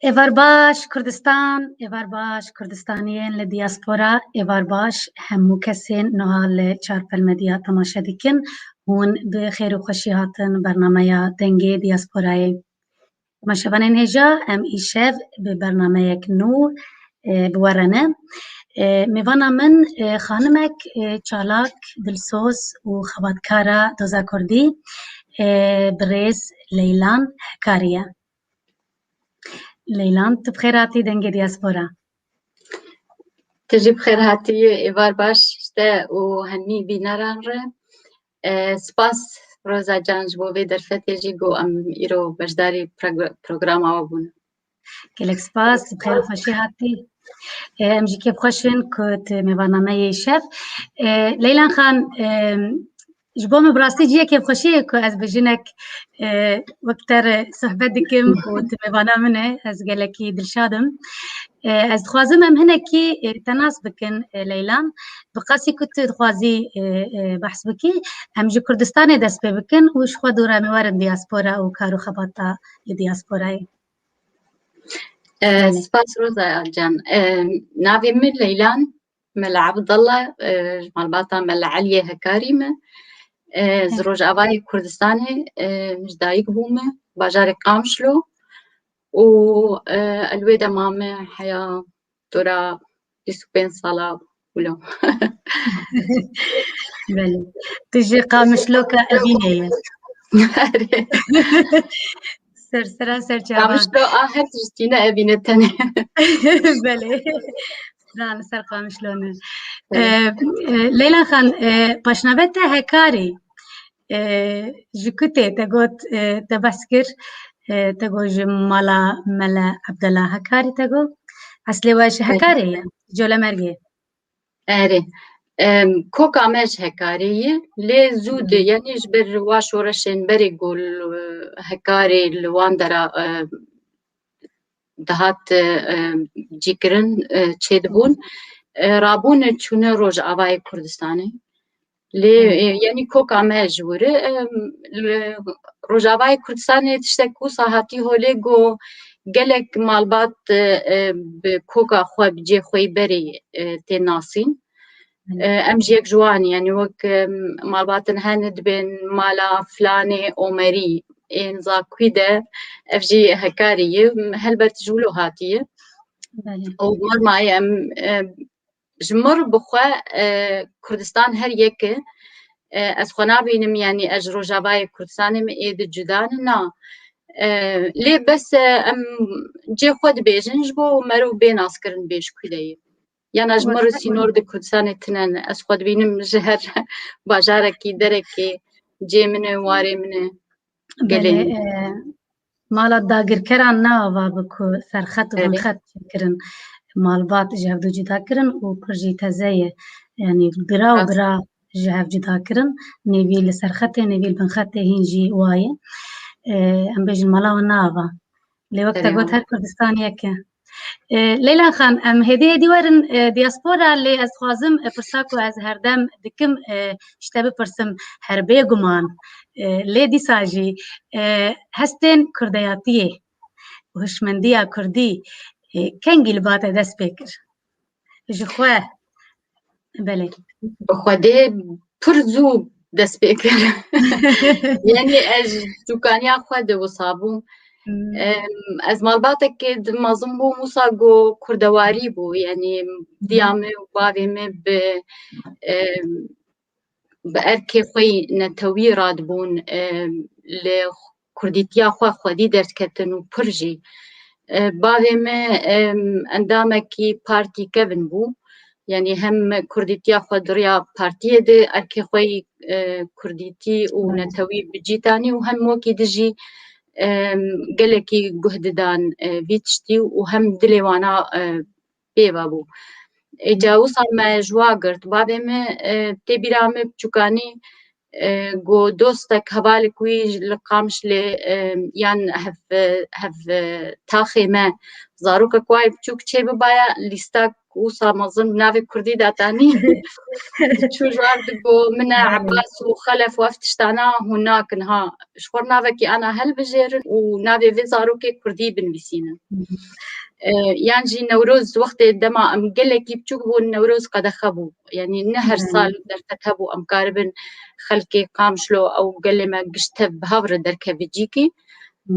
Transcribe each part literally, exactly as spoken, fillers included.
Êvar baş Kurdistan, êvar baş Kurdistaniyên li diaspora, êvar baş hemû kesên niha li Çarpel Medya temaşe dikin. Hûn bi xêr û xweşî hatin bernameya Dengê Diasporayê. Temaşevanên hêja, em îşev bi bernameyek nû, e, bi we re ne. E, mêvana min, e, xanimek, e, çalak, dilsoz û xebatkara doza kurdî, e, birêz Leylan Hekarî ye. Leylan, tu bi xêr hatî Dengê Diaspora. Tu jî bi xêr hatî, êvar baş ji te û hemî bîneran re. E, spas Roza Can ji bo vê derfetê jî ku em îro beşdarî progr-, programa we bûn. Gelek spas, bi xêr û xweşî hatî. E, em jî kêfxweş in ku tu mêvana me yê şev. E, Leylan Xan, e, ji bo min bi rastî cihê kêfxweşiyê ye ku ez bi jinek, e, wek te re sohbet dikim û tu mêvana min e, ez gelekî dilşad im. E, ez dixwazim em hinekî, e, te nas bikin, e, Leylan. Bi qasî ku tu dixwazî, e, e, behs bikî, em ji Kurdistanê dest pê bikin û ji xwe dûr em ê werin diaspora û kar û xebata li diasporayê. E, Belê. Spas Roza Can. E, navê min Leylan. Mele Abdallah, e, ji malbata Mele Eliyê Hekarî me. E, ez Hı. Rojavayê Kurdistanê, e, ji dayik bûme, bajarê Qamişlo. Û, e, ez li wê de mame heya dora bîst û pênc sala wilo. Belê. Tu ji Qamişloka Evînê ye. Erê. Ser sera ser çavan. Qamişlo a her tiştî ne Evîne tenê. Belê. Stran ser Qamişlo ne. Belê. E, e, Leyla Xan, e, paşnavê te Hekarî. E, ji ku tê te got, e, te behs kir, e, te got ji mala Mele Abdullah Hekarî te got. Eslê we ji Belê. Hekarê ye, Colemêrgê. Erê. Em, koka me ji Hekarê ye, lê zû de, Hı. Yanî ji ber wa şoreşên berê ku li Hekarê li wan dera, e, dihat, e, e, cîkirin, e, çêdibûn, e, rabûne çûne Rojavayê Kurdistanê. Lê, Hı. E, yanî koka me ji wir e, em, li Rojavayê Kurdistanê tiştek wisa hatî holê ku gelek malbat, e, e, bi koka xwe, bi cê xwe yî berê, e, tê nasîn. Hı. E, em ji yek ji wan, yanî wek, em, malbatin hene dibên mala filanê Omerî, ên Zakûî de, ev jî Hekarî ye, helbet ji wilo hatiye. Belê. Û norma ye em, e, ji mir bi xwe, e, Kurdistan her yek e. E, ez xwe nabînim, yanî ez ji Rojavayê Kurdistanê me ê di cuda ne, na. E, lê bes, e, em cê xwe dibêjin ji bo mero bê naskirin bê ji kû de ye. Yana ji mir sînor di Kurdistanê tine ne. Ez xwe dibînim ji her bajarekî, derekê, cê min e, warê min e. Gelê Belê, min. E, mala dagirkeran ne ava bi ku serxet û Erê. Binxet çêkirin. Malbat ji hevdu cuda kirin û pir jî teze ye. Yanî bira û Rast. Bira ji hev cuda kirin. Nêvî li serxetê, nêvî li binxetê hîn jî wa ye. E, em bêjin mala wan ne ava. Lê wek te Erê, got, ha. Her Kurdistan yek e. E, Leyla Xan, em hêdî hêdî werin, e, diaspora, lê ez dixwazim, e, pirsa ku ez herdem dikim, e, ji te bipirsim, her bêguman, e, lê dîsa jî, e, hestên kurdeyatiyê û hişmendiya kurdî, e, kengî li ba te dest pê kir? Ji xwe. Belê. Bi Xwedê pir zû dest pê kir. Yanî ez ji çûkaniya xwe de wisa bûm. Hmm. Em, ez malbatekê di mezin bûm, wisa ku kurdewarî bû. Yanî diya min û bavê min bi, em, bi erkê xwe yî netewî radibûn, em, li kurdîtiya xwe xwedî derketin û pir jî. E, bavê me, em, endamekî partî kevin bû. Yanî hem kurdîtiya xwe di riya partiyê de erkê xwe yî, e, kurdîtî û Hı. Netewî bi cî tanî û hem wekî di jî, em, gelekî guh didan, e, vî tiştî û hem dilê wana, e, pê ve bû. Ê, Hı. Ca wisa me ji wa girt. Bavê me, e, tê bîra me biçûkanî, e, got dostek, hevalek wî ji li Qamişlê, e, yan hev, hev, e, taxê me, zarokek wa yê biçûk çêbibaya lîsta wisa mezin navê kurdî datanî. Çû ji wan digo min e, Ebas û Xelef û ev tiştana hûn nakin ha. Ji xwe navekî ana hilbijêrin û navê vê zarokê kurdî binivîsînin. E, yan jî Newroz wextê dema em gelekî biçûk bûn, Newroz qedexe bû. Yanî ne her sal derfet hebû em karibin xelkê Qamişlo ew gelê me gişt tev bi hev re derkeve cîkî.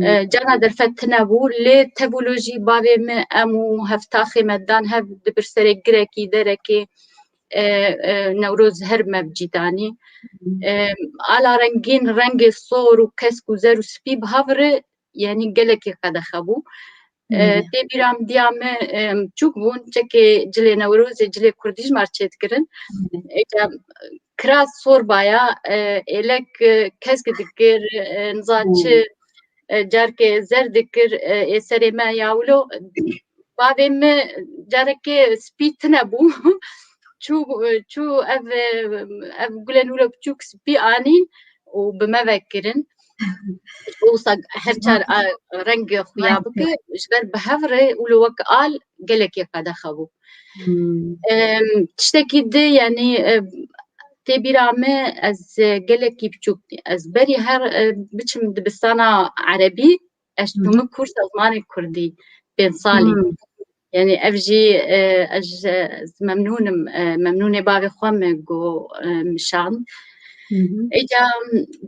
E, cana derfet tine bû, lê tevûlo jî bavê min em û hevtaxê me dan hev dibir serê girekî, derekê, e, e, Newroz her me bi cî danî. E, ala rengîn, rengê sor û kesk û zer û spî bi hev re, yanî gelekî qedexe bû. E, tê bîra min diya min, e, çûk bûn, çekê cilê Newrozê, cilê kurdî ji me re çêdikirin. Êca kiraz sorbaya, e, êlek, e, kesk dikir, e, niza çi, e, carkê zer dikir, e, ê serê me ya wilo. Bavê min carekê spî tine bû. Çû, çû ev, ev gulên wilo biçûk spî anîn û bi me ve kirin. Wisa her çar a, reng xuya bike, ji ber bi hev re wilo wek al gelekî qedexe bû. Em, tiştekî di, yanî, e, tê bîra min, ez, e, gelekî biçûk, ez berî her, e, biçim dibistana erebî, ez çûme kurs, ez zimanê kurdî, pênc salî. Yanî ev jî, e, ez, e, ez memnûn im, e, memnûnê bavê xwe me got, e, min şand. Êca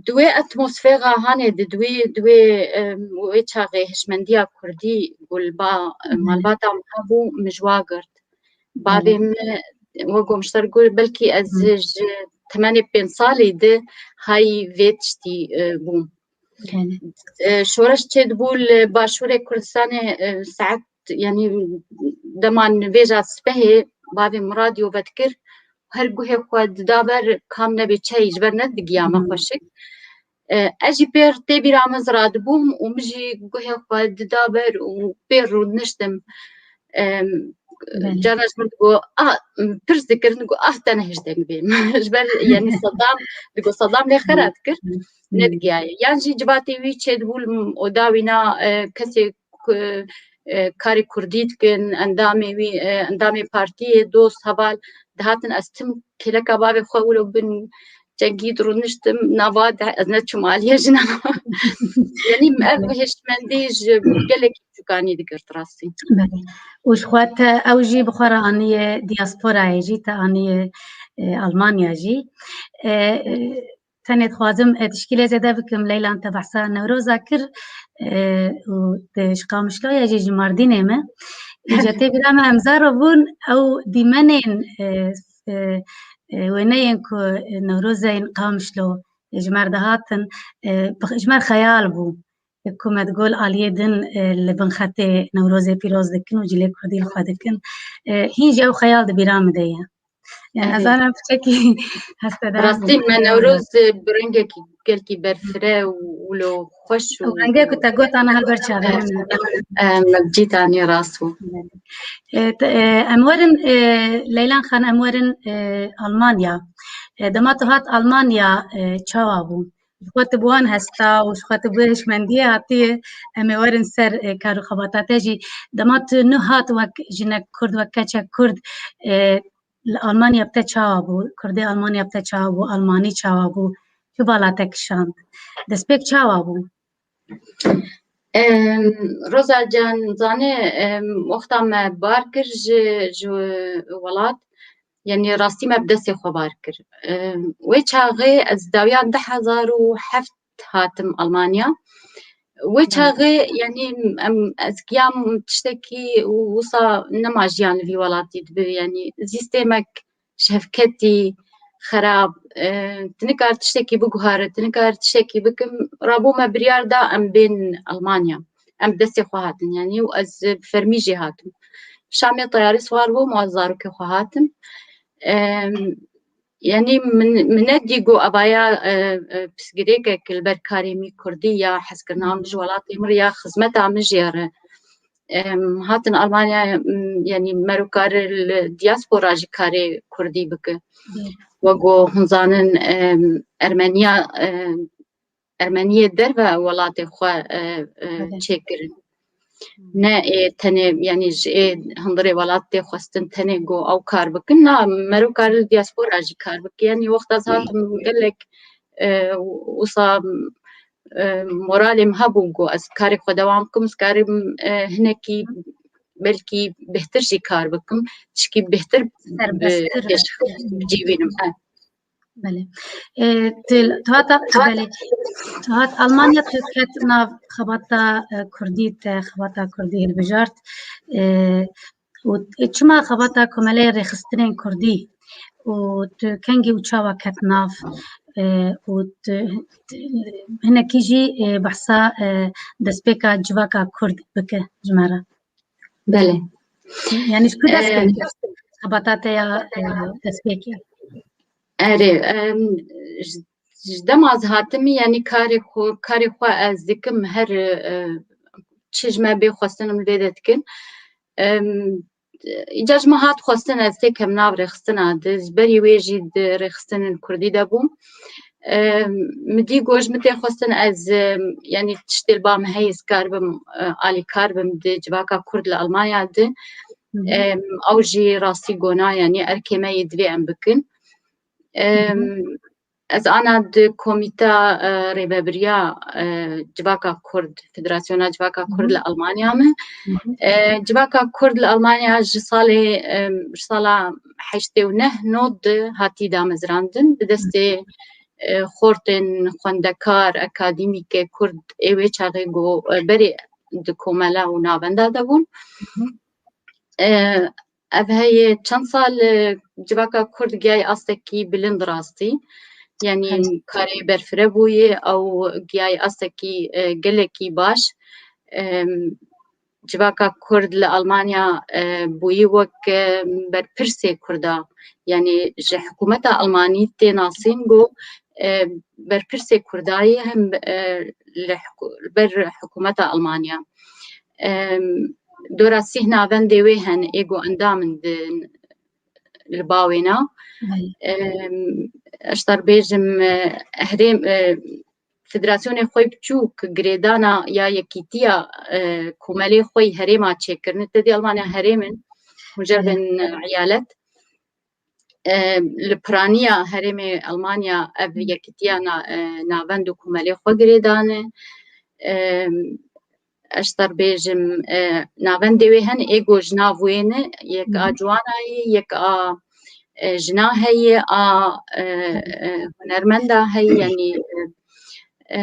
di wê atmosfera hanê di, di wê, di wê, e, wê çaxê hişmendiya kurdî ku li ba, e, malbata min hebû, min ji wa girt. Bavê min, we got, min ji te re got, belkî ez ji temenê pênc salî di hayî vê tiştî, e, bûm. E, şoreş çêdibû li Başûrê Kurdistanê, e, saet, yanî dema nivêja sibehê bavê min radyo vedikir, her guhê xwe dida ber kam nebe çeyî, ji ber nedigiya me xweşik. E, ez jî pêr tê bîra min ziradibûm û min jî guhê xwe dida ber û pêr rûdiniştim. Em, Belê. Carna ji min digo, "Ah", pirs dikirin, digo, "Ah, te nehişt deng bêm." Ji ber, yanî Sedam, digo, Sedam lê xera dikir, nedigiyaye. Yan jî civatê wî çêdibû li oda wîna, e, kesê ku, e, karê kurdî dikin, endamê wî, e, endamê partiyê, dost, heval dihatin, ez tim kêleka bavê xwe wilo bin cengî dirûniştim, nava de ez neçûm aliyê jina. Yanî ev hişmendî ji gelekî çûkanî digirt rastî. Belê. Û ji xwe te ew jî bi xwe re aniye diasporayê jî, te aniye, e, Almanya jî. E, e, tenê dixwazim, e, tişkîlê zêde bikim, Leylan te behsa Newroza kir, e, û te ji Qamişloya jî ji Mardînê me. Îca tê bîra me em zaro bûn, ew dîmenên, e, e, e, wêneyên ku, e, Newrozeyên Qamişlo ji me re dihatin, e, bi, ji me re xeyal bû. Ku me digol aliyê din, e, li bin xetê Newrozê pîroz dikin û cilê kurdî li xwe dikin. E, hîn jî ew xeyal di bîra min de ye. Yani, ez zanim piçekî hestedar. Rastî me Newroz, e, bi rengekî gelkî berfireh û wilo xweş û rengê ku te got ana helber çavê min. E, me cî tanî rast bû. E, te, e, em werin, e, Leylan Xan, em werin, e, Almanya. E, dema tu hat Almanya, e, çawa bû? Ji xwe tu bi wan hesta û ji xwe tu bi hişmendiyê hatiye, em ê werin ser, e, kar û xebata te jî. Dema tu nihat wek jinek kurd, wek keçek kurd, e, li Almanya bi te çawa bû? Kurdê Almanya bi te çawa bû? Almanî çawa bû? Çi bala te kişand? Destpêk çawa bû? Em, Roza can, zanê, em, wexta me bar kir ji, ji welat, yanî rastî me bi destê xwe bar kir. Em, wê çaxê ez dawiya du hezar û heft hatim Almanya. Wê çaxê, yanî, em, ez giyam tiştekî û wisa nema jiyan li vî welatî dibe, yanî zîstemek şevketî, xerab, e, tu nikar tiştekî biguhare, tu nikar tiştekî bikim. Rabû me biryar da em bên Almanya. Em destê xwe hatin, yanî, û ez bi fermî jê hatim. Şamê teyarî siwar bûm û ez zarokê xwe hatim. Em, yanî min, min nedî got evaya, e, e, pirsgirêkek li ber karê min kurdî ya hezkirina min ji welatê min re ya xizmeta min jê re. Em, hatin Almanya, em, yanî merokar li diaspora jî karê kurdî bike. Wek ku hûn zanin, em, Ermeniya, em, Ermeniyê derve welatê xwe, e, e, çêkirin. Ne ê tenê, yanî ji ê hundirê welat tê xwestin tenê ku ew kar bikin. Na, mero kar li diaspora jî kar bike. Yanî wexta ez hatim gelek, e, wisa, e, moralê min hebû ku ez karê xwe dewam bikim, ez karim, e, hinekî belkî bêhtir jî kar bikim, tişkî bêhtir, e, Serbesttir. pêş cîvînim. E. Belê. E, tu, tu hata, belê. Tu hat Almanya, tu ket nav xebata, e, kurdî te, xebata kurdî hilbijart. E, û t-, çima xebata Komeleyê Rêxistinên Kurdî û tu kengî û çawa ket nav, e, û tu, tu hinekî jî, e, behsa, e, destpêka civaka Kurd bike ji me re? Belê. Yanî ji ku dest pê Em, kir? Xebata te ya, e, destpêkê. Erê, em, ji, ji dema ez hatime, yanî karê xwe, karê xwe ez dikim, her, e, çi ji me bê xwestin em lê de dikin. Em, îca ji me hat xwestin ez têkem nav rêxistina di, ji berî wê jî di rêxistinên kurdî de bûm. Em, min dî ku ji min tê xwestin ez, em, yanî tiştê li ba min heye ez karibim, e, alîkar bim di civaka kurd li Almanya di. Hı hı. Em, ew jî rastî gona, yanî erkê me yê divê em bikin. Hı hı. Em, ez ana di komîta, e, rêvebiriya, e, civaka kurd, Federasyona Civaka Kurd Hı hı. li Almanya me. Hı hı. E, civaka kurd li Almanya ji salê, em, ji sala heştê û neh nod di hatî damezrandin. Bi destê, e, xortên xwendekar, akademîkê kurd ê wê çaxê ku, e, berê di komela û navenda de bûn. Hı hı. E, ev heye çend sal, e, civaka kurd giyayê astekî bilind rastî. Yanî Belê. karê berfireh bûyê, ew giyayê astekî, e, gelekî baş. Em, civaka kurd li Almanya, e, bûyî wek, e, berpirsê kurda. Yanî ji hikûmeta Almanî tê nasîn ku, e, berpirsê kurdayê hem, e, li hiku-, li ber hikûmeta Almanya. Em, dora sîh navendê wê hene, ê ku endam in di, li ba wêna. Belê. Em, ez dibêjim, e, herêm, e, federasyonê xwe biçûk girêdana ya yekîtiya, e, komelê xwe yî herêma çêkirine. Te dî Almanya herêm in, hûn jê re Belê. bên, e, eyalet. E, li piraniya herêmê Almanya ev Hı. yekîtiya na-, e, navend û komelê xwe girêdane. E, ez dibêjim, e, navendê wê hene ê ku ji nav wê ne, yek a Hı hı. ciwana ye, yek a, e, jina heye, a, e, Hı hı. e, hunermenda heye, yanî, e, e,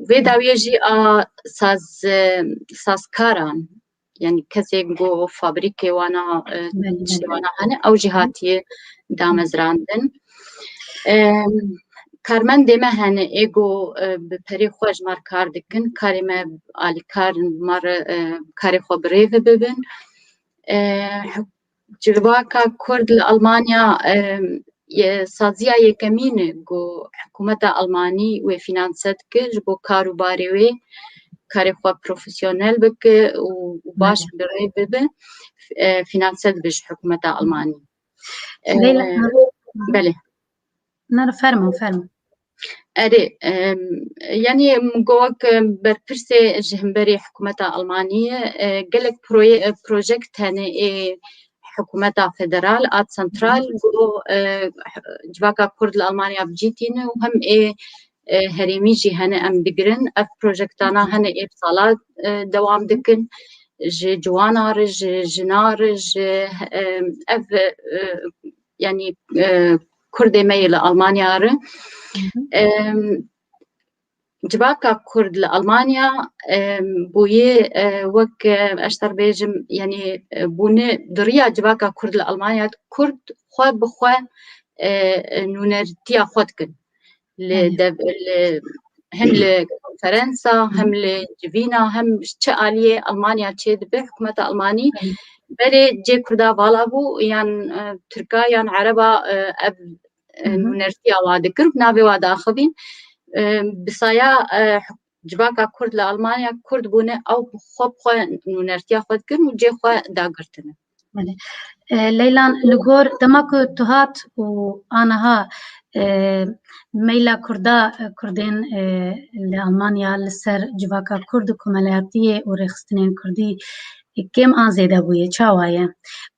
vê dawiyê jî a saz, e, sazkaran, yanî kesê ku fabrîkê wana, e, Belê, tiştê belê. wana hene, ew jî Hı. hatiye damezrandin. E, karmendê me hene, ê ku, e, bi perê xwe ji me re kar dikin, karê me alîkar in, me re, e, karê xwe bi rê ve bibin. E, civaka kurd li Almanya, e, ye, saziya yekemîn e ku hikûmeta Almanî wê fînanse dike, ji bo kar û barê wê karê xwe profesyonel bike û, û baş Belê. bi rê bibe, e, fînanse dibe ji hikûmeta Almanî. E, Leyla, belê. Na, fermo, fermo. Erê, em, yanî min got wek, em, berpirsê ji hemberî hikûmeta Almanî ye, e, gelek proye-, e, projekt hene ê hikûmeta federal a sentral Hı hı. ku, e, civaka kurd li Almanya bi cî tîne û hem ê, e, herêmî jî hene em digirin. Ev projektana Hı hı. hene ê bi sala, e, dewam Hı hı. dikin. Ji ciwana re, ji jina re, ji, e, ev, e, yanî, e, kurdê me yê li Almanya re. Hı hı. E, civaka kurd li Almanya, e, bûye, e, wek, e, ez dibêjim, yanî, e, bûne di riya civaka kurd li Almanya, kurd xwe bi xwe, e, e, nûnertiya xwe dikin. Li Belê. dev-, li, hem li konferansa, Hı hı. hem li civîna, hem çi aliyê Almanya çêdibe, hikûmeta Almanî Belê. berê cê kurda vala bû, yan, e, tirka, yan ereba, e, ev, e, Hı hı. nûnertiya wa dikir, bi navê wa daxivîn. E, bi saya, e, civaka kurd li Almanya kurd bûne, ew xwe bi xwe nûnertiya xwe dikirin û cê xwe dagirtine. Belê. E, Leylan, li gor dema ku tu hat û aniha, e, meyla Kurda, e, Kurdên, e, li Almanya li ser civaka Kurd û komelayatiyê û rêxistinên Kurdî kêm an zêde bûye? Çawa ye?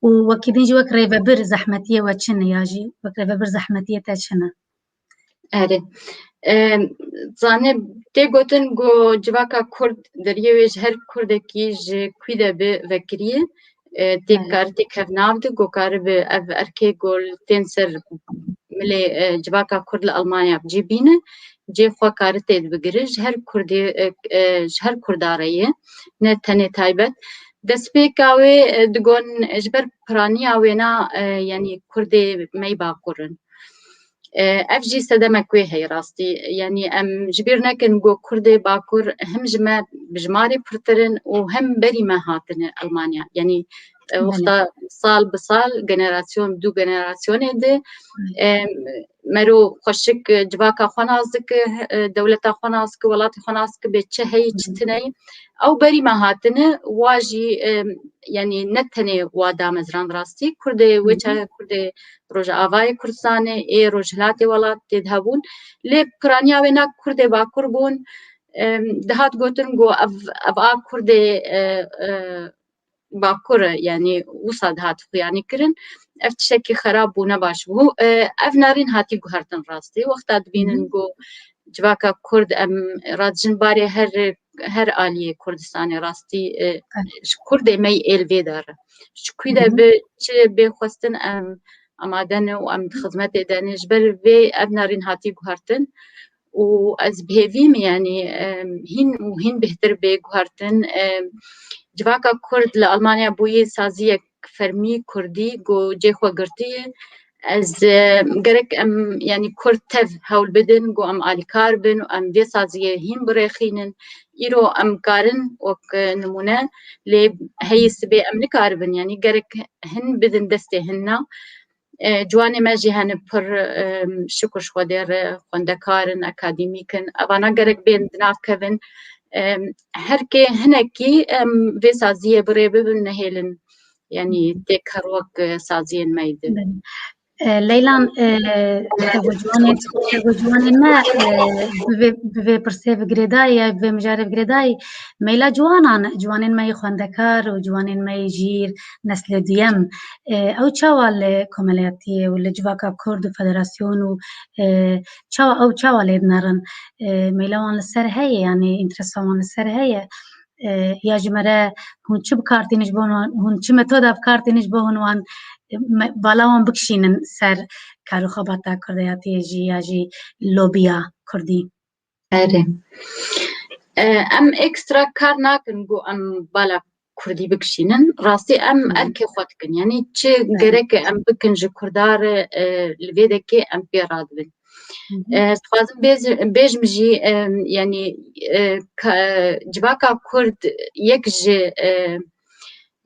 Û wekî din jî wek rêvebir zehmetiyê we çi ne ya jî wek rêvebir zehmetiyê te çi ne? Erê. Em, zanê tê gotin ku civaka Kurd deriyê wê ji her Kurdekî ji kwî de bi vekirî, e, tê Erê. kar tê kevnav di ku karibi ev erkê ku li tên ser milê, e, civaka Kurd li Almanya bi cî bîne, cê xwe kari tê dibigire ji her Kurdê, e, e, ji her Kurda re ye, ne tenê taybet. Destpêka wê, e, digon ji ber piraniya wêna, e, yanî Kurdê me yî Bakur in. E, ev jî sedemek wê heye rastî. Yanî em ji bîr nekin ku Kurdê Bakur him ji me bi jimarê pirtir in û him berî me hatine Almanya. Yanî, e, Belê. wexta sal bi sal, generasyon bi du generasyonê de, Belê. e, mero xweşik, e, civaka xwe nas dike, e, dewleta xwe nas dike, welatê xwe nas dike, bê çi heye, çi Belê. tune ye. Ew berî me hatine, wa jî, e, yanî ne tenê wa damezrand rastî. Kurdê Hı hı. wê çaxê Kurdê Rojavayê Kurdistanê, ê Rojhilatê welat tê de hebûn. Lê piraniya wêna Kurdê Bakur bûn, em, dihat gotin ku ev, ev a Kurdê, e, e, Bakur e, yanî wisa dihat xuyanî kirin. Ev tiştekî xerab bû, ne baş bû. E, ev nerîn hatî guhertin rastî. Wexta dibînin Hı hı. ku civaka Kurd em radijin barê her, her aliyê Kurdistanê rastî, e, Evet. ji Kurdê me yî êl vê dar e. Ji kwî de Hı hı. bi çi bê xwestin em amade ne û em di xizmetê de ne. Ji ber vê ev nerîn hatî guhertin û ez bi hêvî me, yanî, em, hîn û hîn bêhtir bê guhertin. Em, civaka Kurd li Almanya bûye saziyek fermî Kurdî ku cê xwe girtiye. Ez, e, gerek em, yanî Kurd tev hewl bidin ku em alîkar bin û em vê saziyê hîn birêxînin. Îro em karin wek, e, nimûne, lê heyî sibê em nikaribin, yanî gerek hin bidin destê hinna. E, ciwanê me jî hene pir, e, şikir ji Xwedê re xwendekar in, akademîk in. Evana gerek bên di nav kevin. E, her kê hinekî em vê saziyê bi rê bibin, nehêlin. Yanî têk her wek, e, saziyên me yî di. Belê. E, Leylan, e, te got ciwanên, te got ciwanên me, e, bi vê, bi vê pirsê bi girêdayî ya bi vê mijarê bi girêdayî, meyla ciwanan, ciwanên me yî xwendekar û ciwanên me yî jîr, neslê duyem, e, ew çawa li komelayatiyê û li civaka Kurd û federasyon û, e, çawa, ew çawa lê dinerin? E, meyla wan li ser heye, yanî înteresa wan li ser heye? E, ya ji me re hûn çi bi kar tînin ji bo hûn, hûn çi metoda bi kar tînin ji bo hûn wan, e, me, bala wan bikişînin ser kar û xebata kurdayatiyê jî ya jî lobiya kurdî? Erê. E, em ekstra kar nakin ku em bala kurdî bikişînin. Rastî em Hı hı. erkê xwe dikin. Yanî çi Evet. gerek em bikin ji kurda re, e, li vê dekê em pê radibin. Hı hı. E, ez dixwazim bêz-, bêjim jî, e, yanî, e, ka-, civaka Kurd yek ji, e,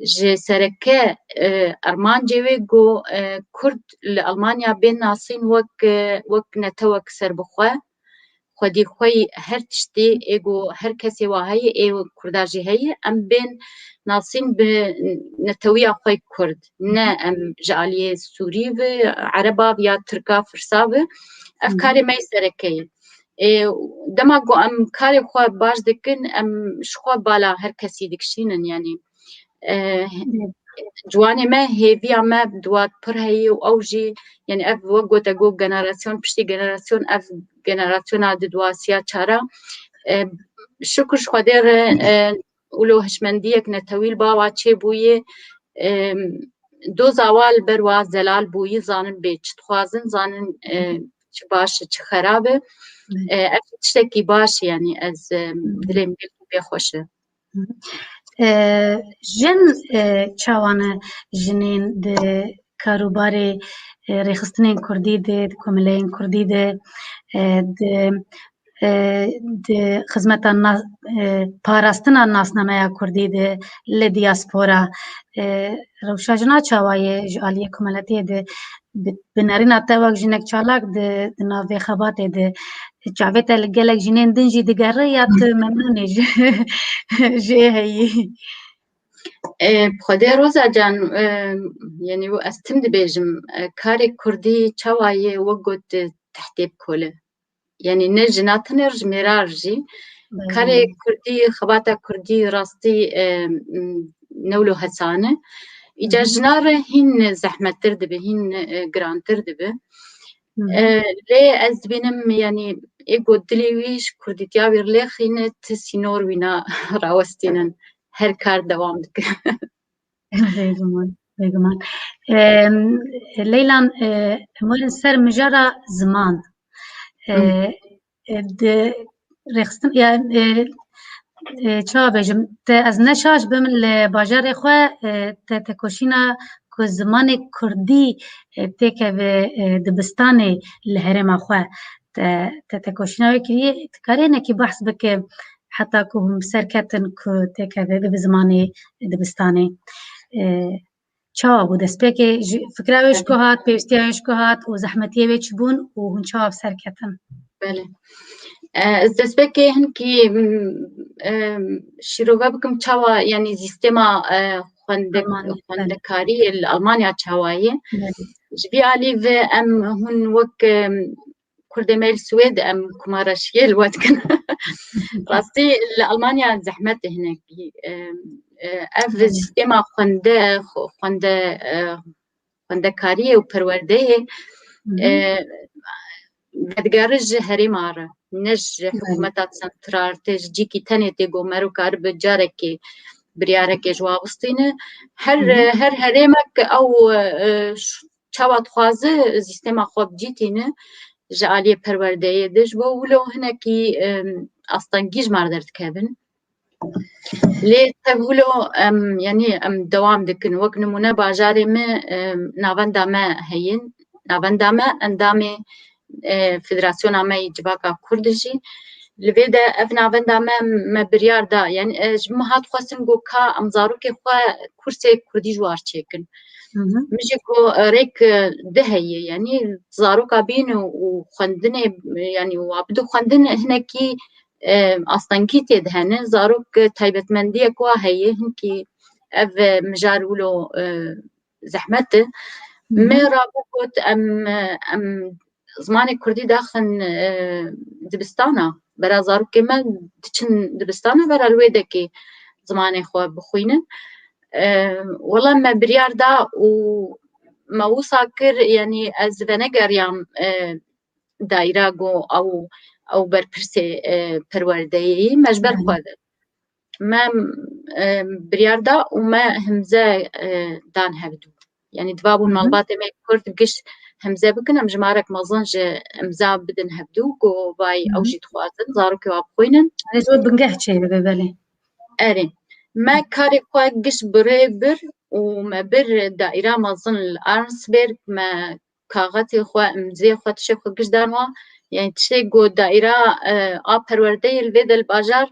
ji sereke, e, armancê wê ku, e, Kurd li Almanya bên nasîn wek, e, wek netewek serbixwe, xwedî xwe yî her tiştî ê ku her kesê wa heye, ê Kurda jî heye, em bên nasîn bi netewiya xwe yî Kurd. Ne em ji aliyê Sûrî ve, Ereba ve ya Tirka, Firsa ve. Ev Hı hı. karê me yî sereke ye. Ê, dema ku em karê xwe baş dikin, em ji xwe bala her kesî dikişînin, yanî. E, Evet. ciwanê me, hêviya me di wan pir heye û ew jî, yanî ev wek gote got, generasyon piştî generasyon, ev generasyona di duasiya çara. E, şikir ji Xwedê re, e, wilo hişmendiyek netewî li ba wa çêbûye. E, doza wa li ber wa zelal bûyî, zanin bê çi dixwazin, zanin, e, çi baş e, çi xerab e. Evet. E, ev tiştekî baş e, yanî ez, e, Hı hı. dilê min pê xweş e. E, jin, e, çawa ne jinên di karûbarê, e, rêxistinên kurdî de, di komeleyên kurdî de, e, di, e, di xizmeta na-, e, parastina nasnameya kurdî de li diaspora, e, rewşa jina çawa ye ji aliyê komeletiyê de? Bi, bi nerîna te wek jinek çalak di, di nav vê xebatê de çavê te li gelek jinên din jî digere ya tu memnûn î ji, ji ê heyî? E, bi Xwedê Roza can, e, yanî ez tim dibêjim, e, karê kurdî çawa ye, wek got, e, ehtê bikole. Yanî ne jina tenê, ji mêra jî. Karê kurdî, xebata kurdî rastî, e, m, ne wilo hesan e. Îca jina re hîn zehmettir dibe, hîn, e, girantir dibe. E, lê ez dibînim, yanî ê ku dilê wî ji kurdîtiya wî lêxîne, ti sînor wîna rawestînin. Her kar dewam dike. Bêguman, bêguman. Em, Leylan, e, em werin ser mijara ziman. E, e, di rêxistin, ya, e, e, çawa bêjim, te ez ne şaş bim li bajarê xwe, e, te tekoşîna ku zimanê kurdî, e, têkeve, e, dibistanê li herêma xwe. Te, te tekoşîna wê kiriye, dikarê hinekî behs bike heta ku hûn bi ser ketin ku têkeve bibe zimanê dibistanê. E, çawa bû destpêkê? Ji fikra wê ji ku hat, pêwîstiya wê ji ku hat û zehmetiyê wê çi bûn û hûn çawa bi ser ketin? Belê. E, ez destpêkê hinkî, m, e, şîrove bikim çawa, yanî sîstema, e, xwende-, Almanya, belê. Xwendekariyê li Almanya çawa ye? Belê. Ji vî alî ve em hûn wek, e, Kurdê me li Swêd em kumara şiyê li we dikin. Rastî li Almanya zehmet e hinekî. E, e, ev Belê. Sîstema xwende, xwe-, xwende, e, xwendekariyê û perwerdeyê, Hı hı. e, vedigere ji herêma re, ne ji Belê. Hikûmeta sentral, tê ji cîkî tenê tê ku mero karibe carekê biryarekê ji wa bistîne. Her, Hı hı. Her herêmek ew, e, ş-, çawa dixwaze sîstema xwe bi cî tîne ji aliyê perwerdeyê de. Ji bo wilo hinekî, e, astengî ji me re derdikevin. Lê tev wilo em, yanî em dewam dikin. Wek nimûne bajarê me, em, navenda me heye. Navenda me endamê, e, Federasyona me yê Civaka Kurd jî. Li vê de ev navenda me, me biryar da. Yanî, e, ji min hat xwestin ku ka em zarokê xwe kursê kurdî ji war çêkin. Hı hı. Min jî ku, e, rêk, e, di heye. Yanî zaroka bîn û, û xwendinê, yanî wa bidu xwendin hinekî e, astengî tê de hene. Zarok, e, taybetmendiyek wa heye, hinkî ev, e, mijar wilo, e, zehmet e. Hı hı. Me rabû got em, e, em zimanê kurdî daxin, e, dibistana. Bera zarokê me diçin dibistana, bera li wê dekê zimanê xwe bixwînin. E, wela me biryar da û me wisa kir, yanî ez venegeriyam, e, daîra ku ew, ew berpirsê, e, perwerdeyê ye, me ji ber xwe de. Me, e, biryar da û me himze, e, dan hevdû. Yanî diva bûn Hı hı. malbatê me kurd giş himze bikin, em jimarek mezin ji imza bidin hevdû ku vay Hı ew hı. jî dixwazin, zarokê wa bixwînin. Yanî ji we bingeh çêbibe, belê. Erê. Me karê xwe giş bi rê bir û me bir daîra mezin li Arnsberg, me kaxetê xwe, imzê xwe, tiştê xwe giş dan wa. Yanî tiştê ku daîra, e, a perwerdeyê li vê de li bajar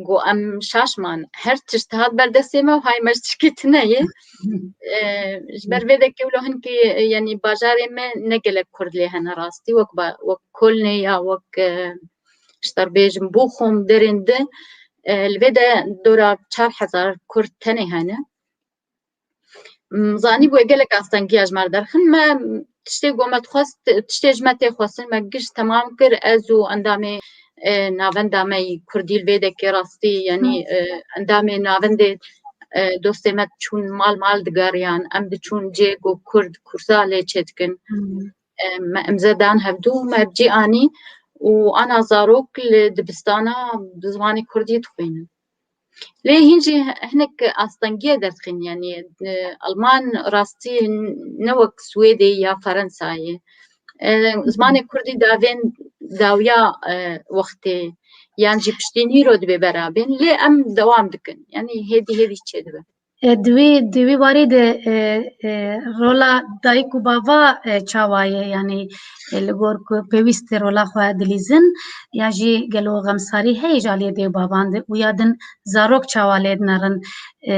ku em şaş man. Her tişt hat ber destê me û hay me ji tişkî tune ye. E, ji ber vê de kewlo hinkî, e, yanî bajarê me ne gelek kurd lê hene rastî. Wek ba-, wek Kolnê ya wek, e, ji te bêjim Bochum derên di, e, li vê de dora çar hezar kurd tenê hene. M, zanî bûye gelek astengiya ji me re derxin. Me tiştê ku me dixwest, tiştê ji me tê xwestin, me giş temam kir. Ez û endamê, e, navenda me yî kurdî li vê dekê rastî, yanî, Hı. e, endamê navendê, e, dostê me diçûn mal mal digeriyan, em diçûn cê ku kurd kursa lê çêdikin. Hı. E, me imze dan hevdû, me bi cî anî û ana zarok li dibistana bi zimanê kurdî dixwînin. Lê hîn jî hinek astengiyê derdixin, yanî, e, Alman rastî ne wek Swêdê ya Ferensayê. E, zimanê kurdî davên dawiya, e, wextê yan jî piştî nîro dibê berabên, lê em dewam dikin. Yanî hêdî hêdî çêdibe. E, di wî, di wî warî de, e, e, rola dayik û bava, e, çawa ye? Yanî, e, li gor ku pêwîst e rola xwe dilîzin, ya jî gelo xemsarî heye ji aliyê dê û bavan de û ya din zarok çawa lê dinerin? E,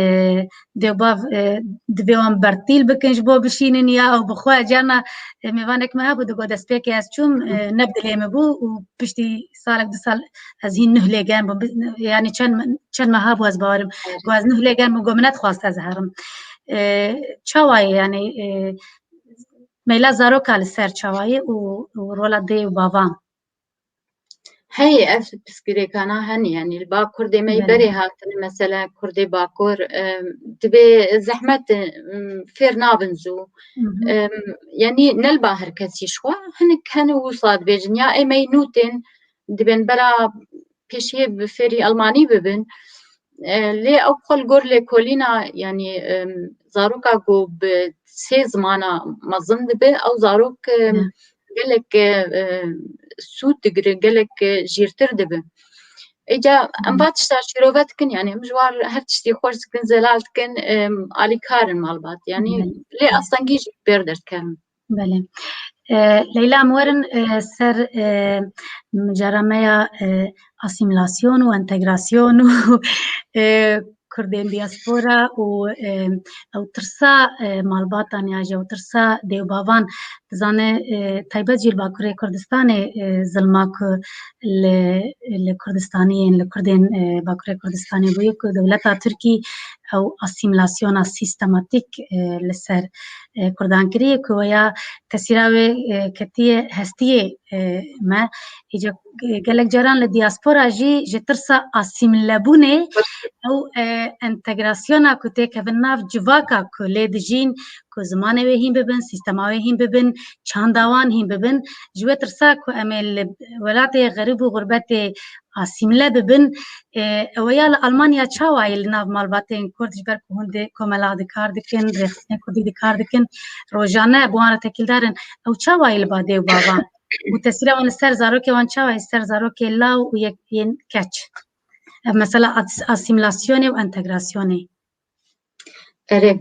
dê û bav, e, divê wan bertîl bikin ji bo bişînin ya ew bi xwe? Carna, e, mêvanek me hebû, digot destpêkê ez çûm, e, ne bi dilê min bû û piştî salek, du sal ez hîn nuh lê germ bûm. Bi-, yanî çend, çend meha bû ez bawerim. Evet. Ku ez nuh lê germ bûm, ku min nedixwast ez herim. E, çawa ye yanî, e, Meyla zaroka li ser çawa ye û, û rola dê û bavan? Hey, ev pirsgirêkana hene, yanî li ba Kurdê me yî Belê. Berê hatine, mesela Kurdê Bakur, em, dibê zehmet, em, fêr nabin zû. Hı hı. Em, yanî ne li ba her kesî ji xwe, hinek hene wisa dibêjin, ya ê me yî nû tên, dibên bera pêşiyê bi fêrî Elmanî bibin. E, lê ew xwe li gor lêkolîna, yanî, em, zaroka ku bi sê zimana mezin dibe, ew zarok, em, Ne. gelek, e, e, sûd digire, gelek, e, jîrtir dibe. Îca em Hı. va tişta şîrove dikin, yanî em ji wan her tiştî xweş dikin, zelal dikin, em, alîkar in malbat. Yanî Belê. lê astengî jî pêr derdikevin. Belê. E, Leyla, em werin, e, ser, e, cara me ya, e, asîmîlasyon û entegrasyon û, e, Kurdên diaspora û, e, ew tirsa, e, malbatan ya jî ew tirsa dê û bavan. Dizane, e, taybet jî li Bakurê Kurdistanê, e, zilma ku li, li Kurdistaniyên, li Kurdên, e, Bakurê Kurdistanê bûye ku dewleta Tirkî ew asîmîlasyona sîstematîk, e, li ser, e, Kurdan kiriye ku weya tesîra wê, e, ketiye hestiyê, e, me. Îca, e, gelek caran li diaspora jî ji tirsa asîmîlebûnê ew, e, entegrasyona ku têkevin nav civaka ku lê dijîn, ku zimanê wê hîn bibin, sîstema wê hîn bibin, çanda wan hîn bibin, ji wê tirsa ku em ê li welatê xerîb û xurbetê asîmîle bibin. E, ew ya li Almanya çawa ye li nav malbatên Kurd, ji ber ku hûn di komela di kar dikin, rêxistinên Kurdî di kar dikin, rojane bi wan re tekîldar in. Ew çawa ye li ba dê û bavan? Û tesîra wan li ser zarokê wan çawa ye, li ser zarokê law û yek yên keç? Ev mesela as-, asîmîlasyonê û entegrasyonê. Erê.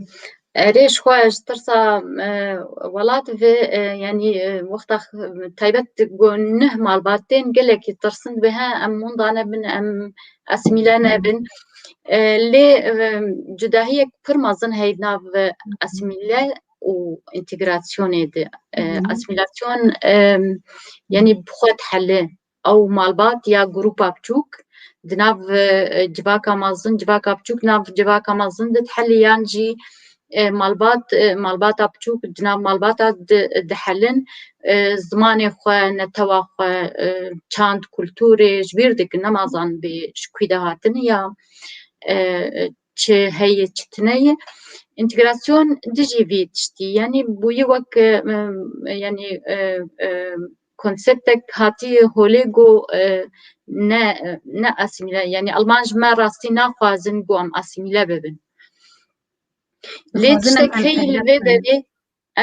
Erê, ji xwe ji tirsa, e, welat ve, e, yanî, e, wexta x-, taybet ku neh malbat tên gelekî tirsin dibe, he, em winda nebin, em asîmîle nebin. E, lê, e, cudahiyek pir mezin heye di nav, e, asîmîle û entegrasyonê de. E, Hı hı. Asîmîlasyon, e, yanî bi xwe dihele. Ew malbat ya grûpa biçûk di nav, e, civaka mezin, civaka biçûk nav civaka mezin de dihele, yan jî, e, malbat, e, malbata biçûk di nav malbata di-, dihelin, e, zimanê xwe, netewa xwe, e, çand, kulturê ji bîr dikin, nema zan bê ji kwî de hatine ya, e, çi heye, çi tine ye. Entegrasyon dijî vî tiştî, yanî bûye wek, e, e, yanî, e, e, konseptek hatî holê ku, e, ne, ne asîmîle, yanî Alman ji me rastî naxwazin ku em asîmîle bibin. Lê tiştek heye li vê derê,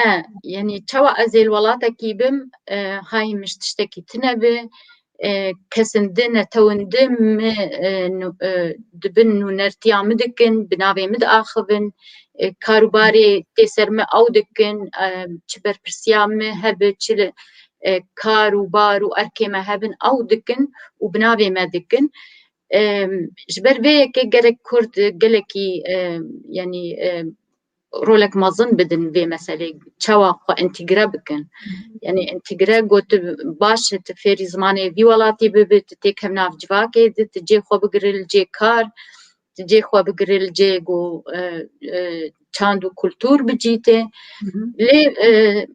e, yanî çawa ez ê li welatekî bim, e, hay min ji tiştekî tine bi, e, kesên din, netewên din min, e, nû-, e, dibin nûnertiya min dikin, bi navê min diaxivin, e, karûbarê tê ser min ew dikin, e, çi berpirsiya min hebe, çi li, e, kar û bar û erkê me hebin, ew dikin û bi navê me dikin. E, ji ber vê yekê gerek Kurd gelekî, e, yanî, e, rolek mezin bidin vê meselê, çawa xwe entegre bikin. Yanî entegre got, baş e, tu fêrî zimanê vî welatî bibe, tu têkevî nav civakê de, tu cê xwe bigirî li cê kar, tu cê xwe bigirî li cê ku, e, e, çand û kultur bicîtê. Lê, e,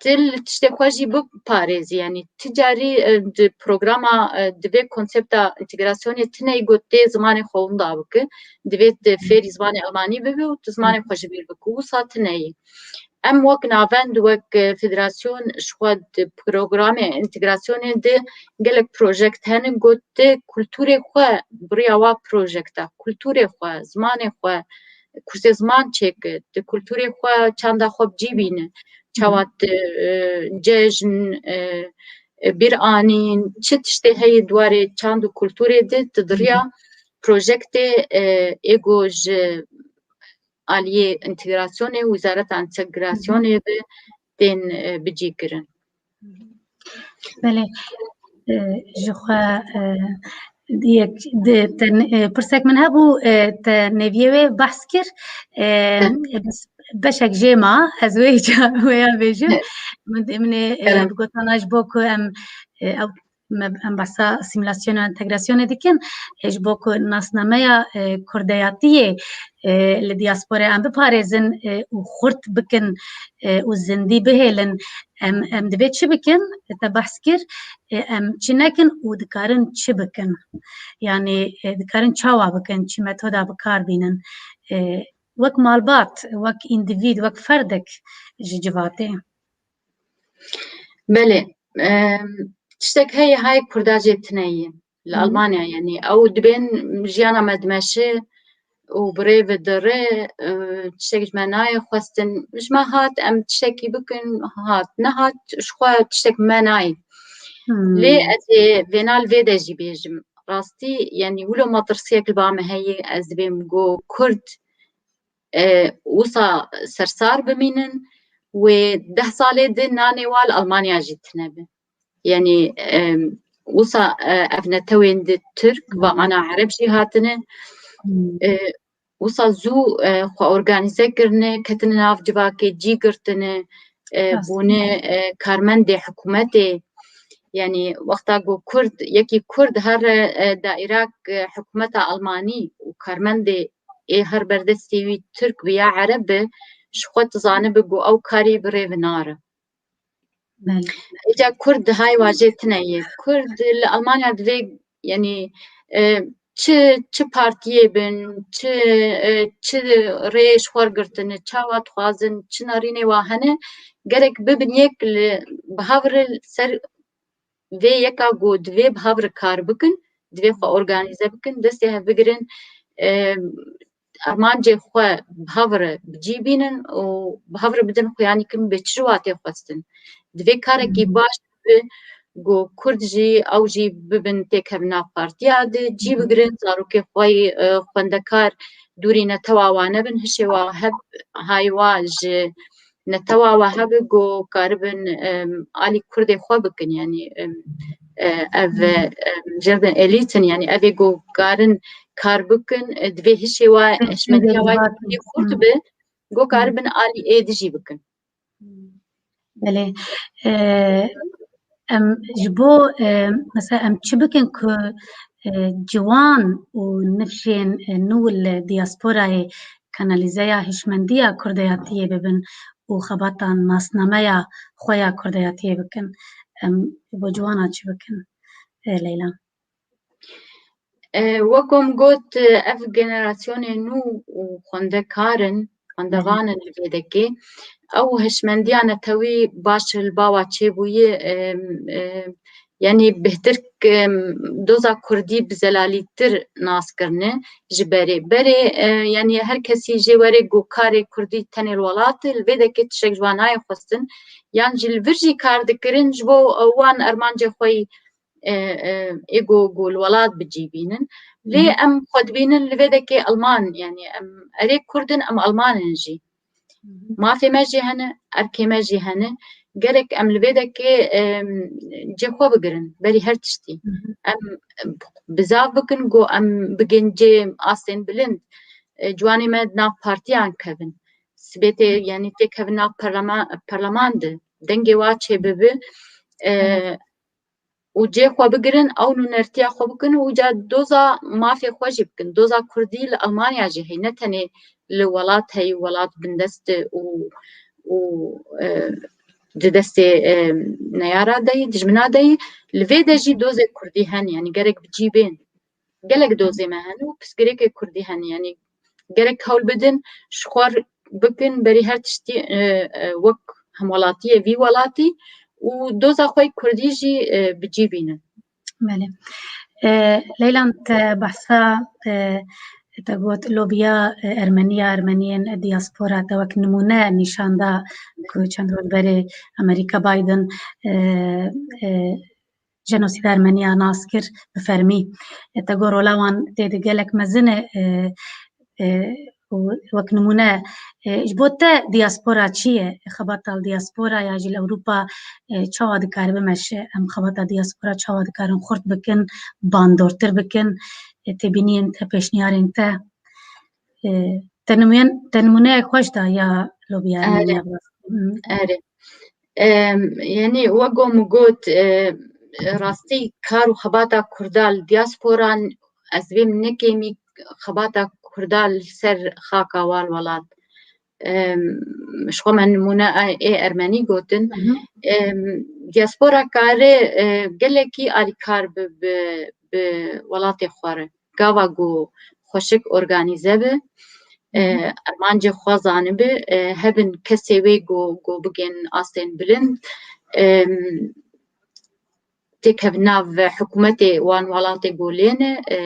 tu li tiştê xwe jî biparêzî. Yanî ti carî, e, di programa, e, di vê konsepta entegrasyonê tune yî ku tê zimanê xwe winda bike. Divê tu fêrî zimanê Almanî bibe û tu zimanê xwe ji bîr bike. Wisa tune yî. Em wek navend, wek, e, federasyon ji xwe di programê entegrasyonê de gelek projekt hene ku tu kulturê xwe bi riya wa projekta, kulturê xwe, zimanê xwe, kursê ziman çêke, tu kulturê xwe, çanda xwe bi cî bîne. Çawa tu, e, cejn, e, e, bîr anîn, çi tiştê heye di warê çand û kulturê de, tu di riya projektê, e, ê ku ji aliyê entegrasyonê, Wezareta Entegrasyonê ve tên, e, bicî kirin. Belê. E, ji xwe, e, yek, di, te, e, pirsek min hebû, e, te neviyê wê behs kir. E, e, bes, beşek jê ma, ez wê ca, wê ya bêjim. Min, min ê, e, bi gotana ji bo ku em, e, ew me, em behsa asîmîlasyon û entegrasyonê dikin, e, ji bo ku nasnameya, e, kurdeyatiyê, e, li diasporê em biparêzin, e, û xurt bikin, e, û zindî bihêlin, em, em divê çi bikin? Te behs kir, e, em çi nekin û dikarin çi bikin? Yanî, e, dikarin çawa bikin, çi metoda bi kar bînin? E, wek malbat, wek îndivîd, wek ferdek ji civatê. Belê, em, tiştek heye, hay Kurda jê tune ye. Li Hı. Almanya, yanî ew dibên jiyana me dimeşe û bi rê ve dire, e, tiştek ji me nayê xwestin. Ji me hat, em tiştekî bikin, hat, nehat, ji xwe tiştek me nayê. Hı. Lê ez ê vêna li vê de jî bêjim. Rastî, yanî wilo metirsiyek li ba me heye, ez dibêm ku Kurd, e, wisa sersar bimînin, wê deh salê di nanê wa li Almanya jî tune be. Yanî, e, wisa, e, ev netewên di Tirk ve ana Ereb jî hatine, Hmm. e, wisa zû, e, xwe organîze kirine, ketine nav civakê, cî girtine, e, Rast. bûne, e, karmendê hikûmetê. Yanî wexta ku Kurd, yekî Kurd here, e, daîrak, e, hikûmeta Almanî û karmendê ê her berdestê wî Tirk bi ya Ereb be, ji xwe dizanibe ku ew karî bi rê ve nare. Belê. Îca Kurd hay wa jê tune ye. Kurd li Almanya divê, yanî, e, çi, çi partiyê bin, çi, e, çi rêyê ji xwe girtine, çawa dixwazin, çi nerînê wa hene, gerek bibin yek li, bi hev re li ser vê yeka ku divê bi hev re kar bikin, divê xwe organîze bikin, destê hev bigirin, e, armancê xwe bi hev re bi cî bînin û bi hev re bidin xuyanî kin bê çi ciwatê xwestin. Divê karekî Hı hı. baş bibe ku Kurd jî, ew jî bibin têkevin nav partiya de, cî Hı hı. bigirin, zarokê xwe yî, e, xwendekar dûrî netewa wan nebin, hişê wa heb hay wa ji netewa we hebe ku karibin, em, alî Kurdê xwe bikin, yanî, em, e, ev, em, jê re dibin elît in, yanî ev ê ku karin kar bikin, e, divê hişê we, Pêşî hişmendiya we civakê. Kurdî xurt Hmm. be, ku Hmm. karibin alî êdî jî bikin. Belê. E, em ji bo, e, mesela em çi bikin ku, e, ciwan û nifşên, e, nû li diasporayê kanalîzeya hişmendiya kurdeyatiyê bibin û xebata nasnameya xwe ya kurdeyatiyê bikin? Em ji bo ciwana çi bikin, e, Leyla? E, wek ku min got, e, ev generasyonê nû û xwendekar in, xwendevan in li vê dekê. Ew hişmendiya netewî baş li ba wa çêbûye, e, e, yanî bêhtir, e, doza kurdî bi zelalîtir nas kirine ji berê. Berê, e, yanî her kesî jê were ku karê kurdî tenê li welat e, li vê dekê tiştek ji wan nayê xwestin. Yan jî li vir jî kar dikirin, ji bo, e, wan armancê xwe yî e, e, ê ku, ku li welat bi cî bînin. Lê Hı hı. em xwe dibînin li vê dekê Alman, yanî em erê Kurd in, em Alman in jî. Hı hı. Mafê me jî hene, erkê me jî hene. Gerek em li vê dekê, em, cê xwe bigirin, berî her tiştî. Hı hı. Em bizav bikin ku em bigin cê astên bilind, e, ciwanê me di nav partiyan kevin. Sibê tê, Hı. yanî têkevin nav parlama-, parlaman de, dengê wa çêbibe, e, Hı. û cê xwe bigirin, ew nûnertiya xwe bikin û ca doza mafê xwe jî bikin. Doza kurdî li Almanya jî heye, ne tenê li welat heye, welat bindest e û, û, e, di destê, e, neyara de yî, dijmina de yî. Li vê de jî dozê kurdî hene, yanî gerek bi cî bên. Gelek dozê me hene û pirsgirêkê kurdî hene, yanî gerek hewl bidin, ji xwe r-, bikin, berî her tiştî, e, e, wek hemwelatiyê vî welatî û doza xwe yê kurdî jî, e, bi cî bînin. Belê. E, Leylan, te behsa, e, te got lobiya, e, Ermeniya, Ermeniyên diaspora te wek nimûne nîşan da ku çend roj berê Amerîka Biden, e, e, jenosîda Ermeniya nas kir bi fermî. E, te got rola wan tê de gelek mezin e, e, e, û wek nimûne, e, ji bo te diaspora çi ye? Xebata li diaspora ya jî li Ewropa, e, çawa dikare bimeşe? Em xebata diaspora çawa dikarin xurt bikin, bandortir bikin? E, têbîniyên te, pêşniyarên te? E, te nimûyen-, te nimûneyek xweş da ya lobiya Erê. Ermeniya bi rastî. Hı. Erê. Em, yanî wek ku min got, e, rastî kar û xebata Kurda li diasporan, ez vêm nekêmî xebata Kurda li ser xaka wan welat. Em, ji xwe me nimûne ê Ermenî gotin. Em, diaspora kare, e, gelekî alîkar bi, bi, bi welatê xwe re. Gava ku xweşik organîze bi, e, armancê xwe zanibi, e, hebin kesê wê ku, ku bigên astên bilind. Em, têkevin nav hikûmetê wan welatê ku lê ne, e,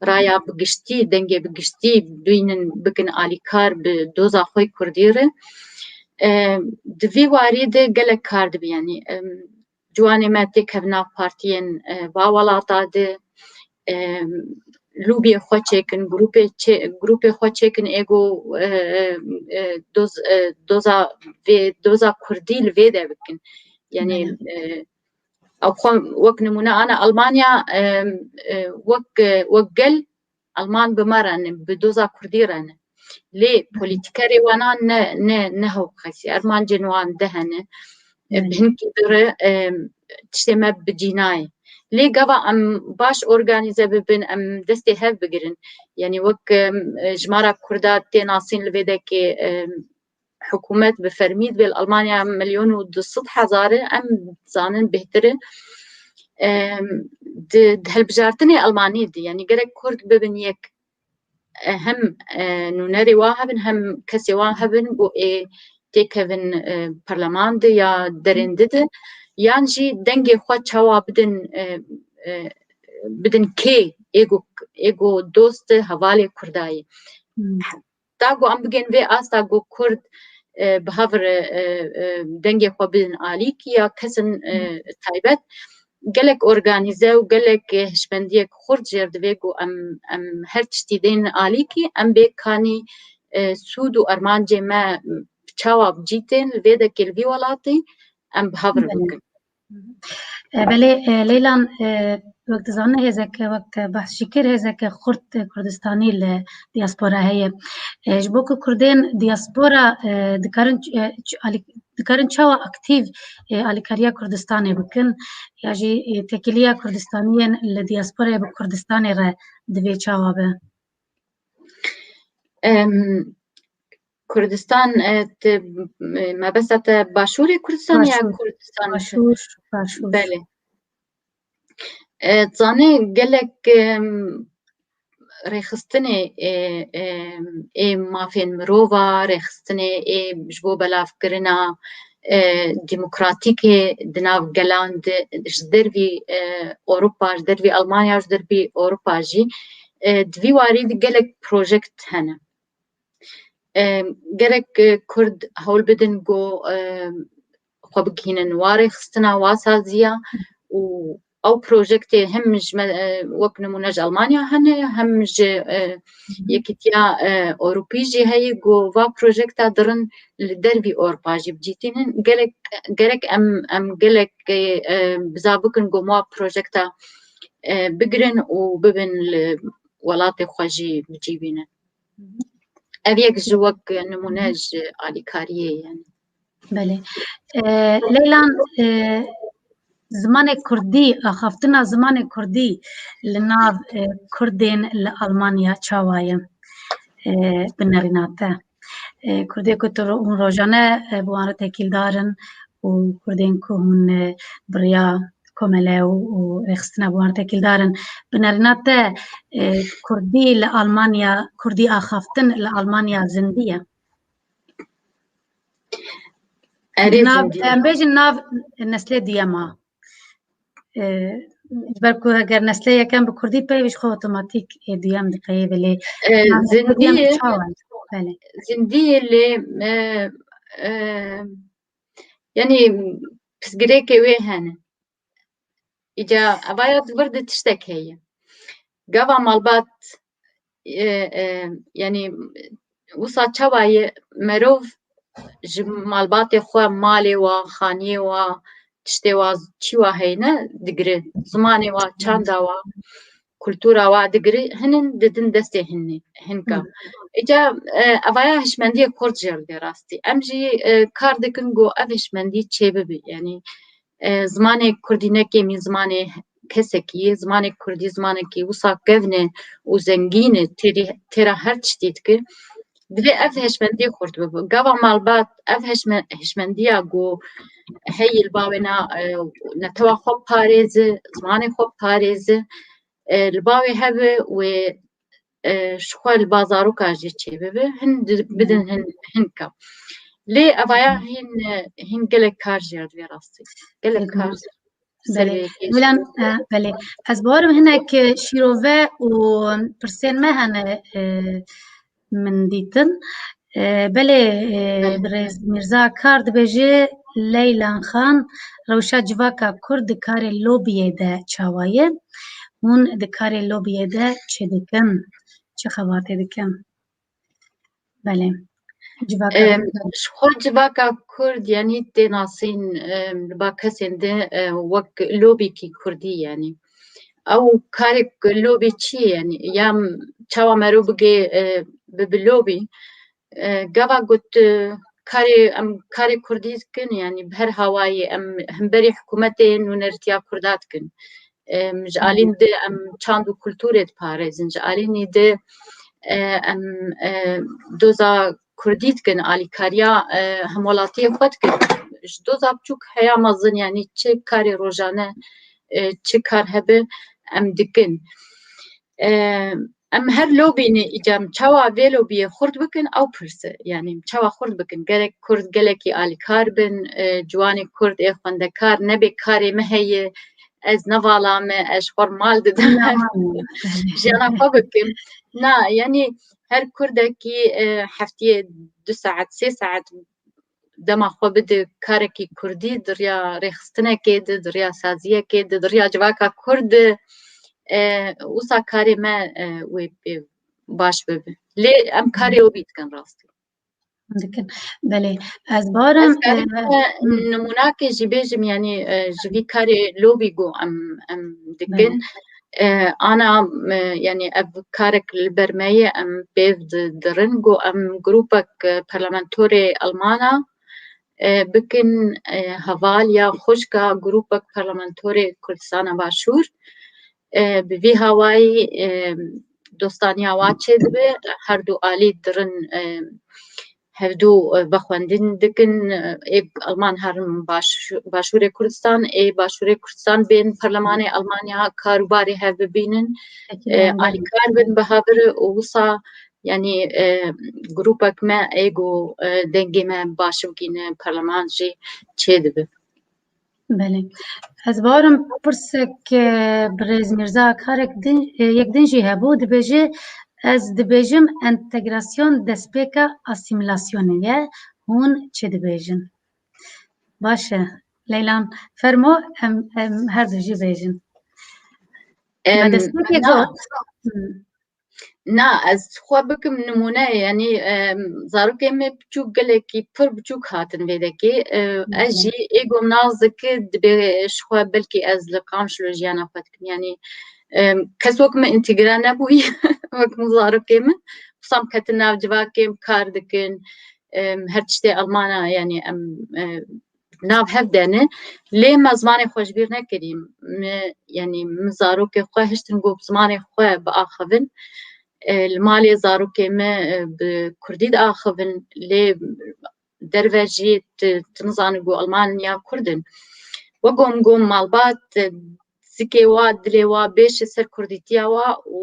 raya bi giştî, dengê bi giştî bînin, bikin alîkar bi doza xwe kurdî re. E, di vî warî de gelek kar dibe, yanî, e, ciwanê me têkevin nav partiyên, e, va welata de, e, lûbiyê xwe çêkin, grûpê çê-, grûpê xwe çêkin, ê ku, e, e, e, doz-, e, doza vê, doza kurdî li vê de bikin. Yanî, e, ew xwe wek nimûne ana Almanya, e, e, wek, e, wek gel Alman bi me re ne, bi doza kurdî re ne. Lê polîtîkerê wana ne, ne, ne hewqesî. Armancên wan de hene. E, bi hinkî re, e, tiştê me bi cî nayê. Lê gava em baş organîze bibin, em destê hev bigirin. Yanî wek, e, jimara Kurda tê nasîn li vê dekê, e, hikûmet bi fermî dibe li Almanya milyon û du sed hezar e, em dizanin bêhtir e. Em, di, di hilbijartinê Almanî de, yanî gerek Kurd bibin yek. E, hem, e, nûnerê wa hebin, hem kesê wa hebin, ku ê têkevin, e, parleman de ya derên di de, yan jî dengê xwe çawa bidin, e, e, bidin kê, ê ku, ê ku dost e, hevalê Kurda ye. Hmm. Ta ku em bigên vê asta ku Kurd, e, bi hev re, e, e, dengê xwe bidin alîkî ya kesin, e, taybet, gelek organîze û gelek, e, hişmendiyek xurt jêr divê ku em, em her tiştî dên alîkî, em bê kanî, e, sûd û armancê me çawa bi cî tên li vê dekê li vî welatî em bi hev re bikin. E, belê, e, Leylan, e, wek dizane hêzeke, wek te behs jî kir, hêzeke xurt, e, Kurdistanî li diaspora heye. E, ji bo ku Kurdên diaspora, e, dikarin, e, ç-, alî-, dikarin çawa aktîv, e, alîkariya Kurdistanê bikin, ya jî, e, têkiliya Kurdistaniyên li diasporayê bi Kurdistanê re divê çawa be? Em, Kurdistan, e, te, e, mebesta te Başûrê Kurdistan ya Başûr. Kurdistan? Başûr, Başûr. Belê. E, zanê gelek, em, rêxistinê, e, e, ê mafên mirova, rêxistinê ê ji bo belavkirina, e, demokratîkê di nav gelan de, ji dervî, e, Ewropa, ji dervî Almanya, ji dervî Ewropa jî, e, di vî warî de gelek projekt hene. E, gerek, e, Kurd hewl bidin ku, e, xwe bigihînin wa rêxistina, wa saziya û ew projektê hem ji me, e, wek nimûne ji Almanya hene, hem ji, e, Yekîtiya, e, Ewropî jî heye ku va projekta dirin li dervî Ewropa jî bicîtînin. Gerek, gerek em, em gelek, e, e, biza bikin ku wa projekta, e, bigirin û bibin li welatê xwe jî bicîbînin. Ev yek ji wek nimûne ji alîkariyê ye. Belê. E, Leylan, e, zimanê kurdî, axaftina zimanê kurdî li nav, e, kurdên li Almanya çawa ye, e, bi nerîna te? E, kurdê ku tu ro-, hûn rojane, e, bi wan re tekîldar in û kurdên ku hûn, e, bi riya komele û, û rêxistina bi wan re tekîldar in. Bi nerîna te, e, kurdî li Almanya, kurdî axaftin li Almanya zindî ye? Erê, nav, zindî ye. Em bêjin nav neslê duyema. E, ji ber ku eger neslê yekem bi kurdî peyvê ji xwe otomatîk ê duyem diqeyê belê. E, nav neslê zindî duyem ye. Çawa ye? Belê. Zindî ye lê, e, e, yanî pirsgirêkê wê hene. Îca evaya di vir de tiştek heye. Gava malbat, e, e, yanî wisa çawa ye merov ji malbatê xwe, malê wa, xaniyê wa, tiştê wa, çi wa heyne digire. Zimanê wa, çanda wa, kultura wa digire, hinin didin destê hinî, hinka. Hı. Îca, e, evaya hişmendiyê Kurd jê re rastî. Em jî, e, kar dikin ku ev hişmendî çêbibe. Yanî E, zimanê kurdî ne kêmî zimanê kesekî ye. Zimanê kurdî zimanekî wisa kevn e û zengîn e, têrî-, têra her tiştî dike. Divê ev hişmendî xurt bibe. Gava malbat ev hişme-, hişmendiya ku heyî li bavê na, e, netewa xwe parêzi, zimanê xwe parêzi, e, li bavê hebe wê, e, ji xwe li ba zaroka jî çêbibe, hin di-, bidin hin, hinka. Lê evaya hin, e, hin gelek kar jê re divê rastî. Gelek kar jê re. Belê. Milan, e, belê. Ez bawerim hinek, e, şîrove û pirsên me hene, e, min dîtin. E, belê, e, birêz Mîrza Kar dibêje, Leylan Xan, rewşa civaka Kurd di karê lobiyê de çawa ye? Hûn di karê lobiyê de çi dikin? Çi xebatê dikin? Belê. Civaka Em, Kurd. Ji xwe civaka Kurd, yanî tê nasîn, em, li ba kesên de, e, wek lobîkî Kurdî, yanî. Ew karek lobî çi ye, yanî? Ya çawa mero bigê, e, bi, bi lobî? E, gava got, e, karê, em karê Kurdî dikin, yanî bi her hawayê em hemberî hikûmetê nûnertiya Kurda dikin. Em, ji alîn de em çand û kulturê diparêzin, ji alînî de, e, em, e, doza Kurdî dikin, alîkariya, e, hemwelatiyê xwe dikin. Ji doza biçûk heya mezin, yanî çi karê rojane, e, çi kar hebe em dikin. E, em her lobînê îcam çawa vê lobiyê xurt bikin, ew pirs e. Yanî çawa xurt bikin? Gerek Kurd gelekî alîkar bin, e, ciwanê Kurd ê xwendekar nebê karê me heye, ez ne vala me, ez ji xwe mal didim. Jiyana xwe bikim. Na, yanî her Kurdekî, e, heftiyê du saet, sê saet dema xwe bide karekî Kurdî, di riya rêxistinekê de, di riya saziyekê de, di riya civaka Kurd de, e, wisa karê me, e, wê pê baş bibe. Lê em karê wî dikin rastî. Dikin. Belê. Ez bawerim, Ez karim, e, e, nimûnakê jî bêjim, yanî, e, ji vî karê lobî ku em, em dikin. Belê. E, ana, e, yanî ev karek li ber me ye, em pêv di-, dirin ku em grûpek, e, parlamentorê Almana, e, bikin, e, heval ya xwişka grûpek parlamentorê Kurdistana Başûr. E, bi vî hawayî, e, dostaniya wa çêdibe, her du alî dirin, e, hevdu, e, vexwendin dikin, e, ê Alman herin baş-, Başûrê Kurdistan, ê Başûrê Kurdistan bên Perlemanê Almanya karûbarê hev bibînin, e, alîkar bin bi hev re û wisa, yanî, e, grûpek me ê ku, e, dengê me baş bigîne, perleman jî çêdibe. Belê. Ez bawerim pirsek, e, birêz Mîrza Karek din, e, yek din jî hebû, dibêje, ez dibêjim entegrasyon destpêka asîmîlasyonê ye, hûn çi dibêjin? Baş e. Leylan, fermo, em, em her du jî bêjin. Me Em, destpêkê na. Got. Hmm. Na, ez xwe bikim nimûne, yanî, em, zarokê me biçûk gelekî pir biçûk hatin vê dekê. E, ez jî ê ku nas dike, dibê ji xwe belkî ez li Qamişlo jiyana xwe dikim. Yanî, em, kes wek min întegre nebûyî, wek min zarokê min. Wisa em ketin nav civakê, em kar dikin. Em, her tiştê Almana, yanî em, e, nav hev de ne. Lê me zimanê xwe ji bîr nekirî. Me, yanî min zarokê xwe hiştin ku bi zimanê xwe biaxivin. E, li malê zarokê me, e, bi kurdî diaxivin. Lê derve jî tu, tu nizanin ku Almanya kurd in. Wek ku min got malbat, e, zikê wa, dilê wa bêşe ser kurdîtiya wa û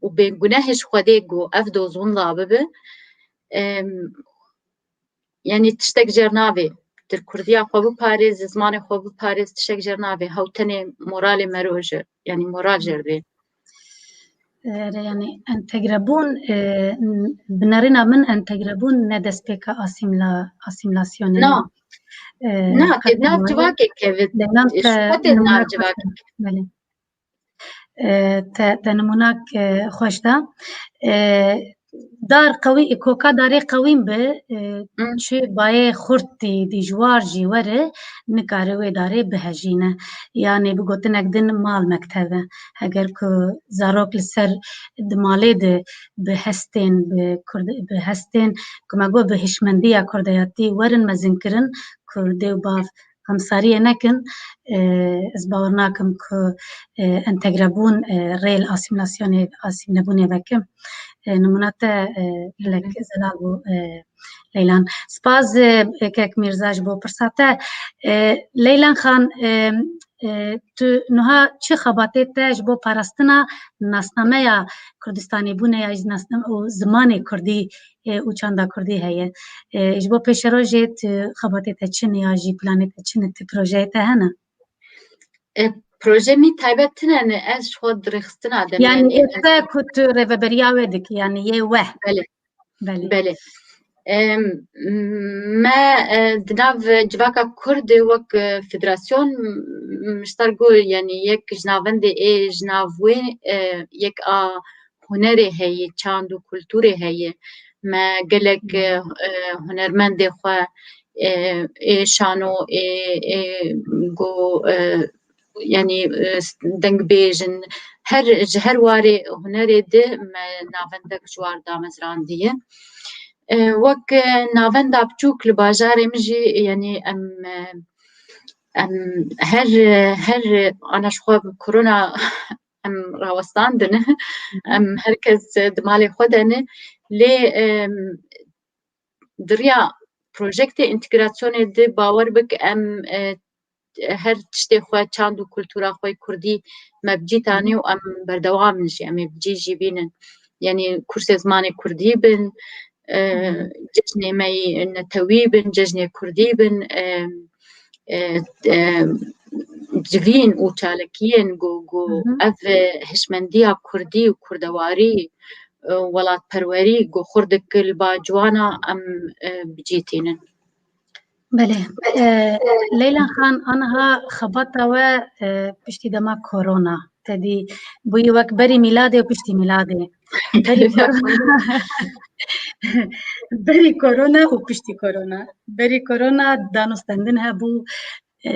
û bêgunehê ji Xwedê ku ev doz winda bibe, em, yanî tiştek jêr navê. Tu kurdiya xwe biparêz, zimanê xwe biparêz, tiştek jêr navê. Hew tenê moralê mero ji, yanî moral jêr bê. Erê, yanî entegrebûn, e, n-, bi nerîna min entegrebûn ne destpêka asîmla-, asîmlasyonê ye. Na. E, Na, tê nav civakê kevit. Leylan, te Ji xwe tê nav nimûnek civakê. Belê. E, te, te nimûnak, e, xweş da. E, dar qewî, koka darê qewîn bi, e, Hmm. çi bayê xurt dî, dijwar jî were, nikare wê darê bihejîne. Yanî bi gotinek din mal mektev e. Heger ku zarok li ser di malê de bi hestên, bi kurd-, bi hestên, ku me got bi hişmendiya kurdeyatî werin mezinkirin, ku dê û bav xemsariyê nekin, e, ez bawer nakim ku, e, entegrebûn, e, rê li asîmîlasyonê, asîmîlebûnê vekin. E, nimûna te, e, gelek zelal bû, e, Leylan. Spas, e, kek Mîrza ji bo pirsa te. E, Leylan Xan, e, e, tu niha çi xebatê te ji bo parastina nasnameya Kurdistanê bûne ya jî nasname û zimanê Kurdî, e, û çanda Kurdî heye? E, ji bo pêşerojê tu xebatê te çi ne ya jî planê te çi ne, tu projeyê te hene? E, proje min taybet tine ne, ez ji xwe di rêxistina de me, Yanî yanî ê ez te ku tu rêveberiya wê dikî, yanî yê we. Belê. Belê. Belê. Em, me, e, di nav civaka Kurd wek, e, federasyon, m-, miştar got, yanî yek ji navendê ê ji nav wê, e, yek a hunerê heye, çand û kulturê heye. Me gelek, e, e, hunermendê xwe, e, ê şano, ê, ê go, e, yanî, e, dengbêjin, her, ji her warê hunerê de me navendek ji war damezrandiye. E, wek, e, navenda biçûk li bajarê min jî, yanî em, e, em her, her, ana ji xwe bi korona em rawestandin. Em her kes di malê xwe de ne. Lê, em, di riya projektê întegrasyonê de bawer bik em, e, her tiştê xwe, çand û kultura xwe kurdî me bi cî tanî û em berdewam in jî, em ê bi cî jî bînin. Yanî kursê zimanê kurdî bin, e, cejnê me yî netewî bin, cejnê kurdî bin, e, e, e, civîn û çalakiyên ku, ku Hı hı. ev, e, hişmendiya kurdî û kurdewarî, e, welatperwerî ku xurt dikil ba ciwana em, e, bi cî tînin. Belê. E, Leyla Xan, aniha xebata we, e, piştî dema korona, te dî bûyî wek berî mîladê û piştî mîladê. Berî korona, berî korona û piştî korona. Berî korona danûstendin hebû, e,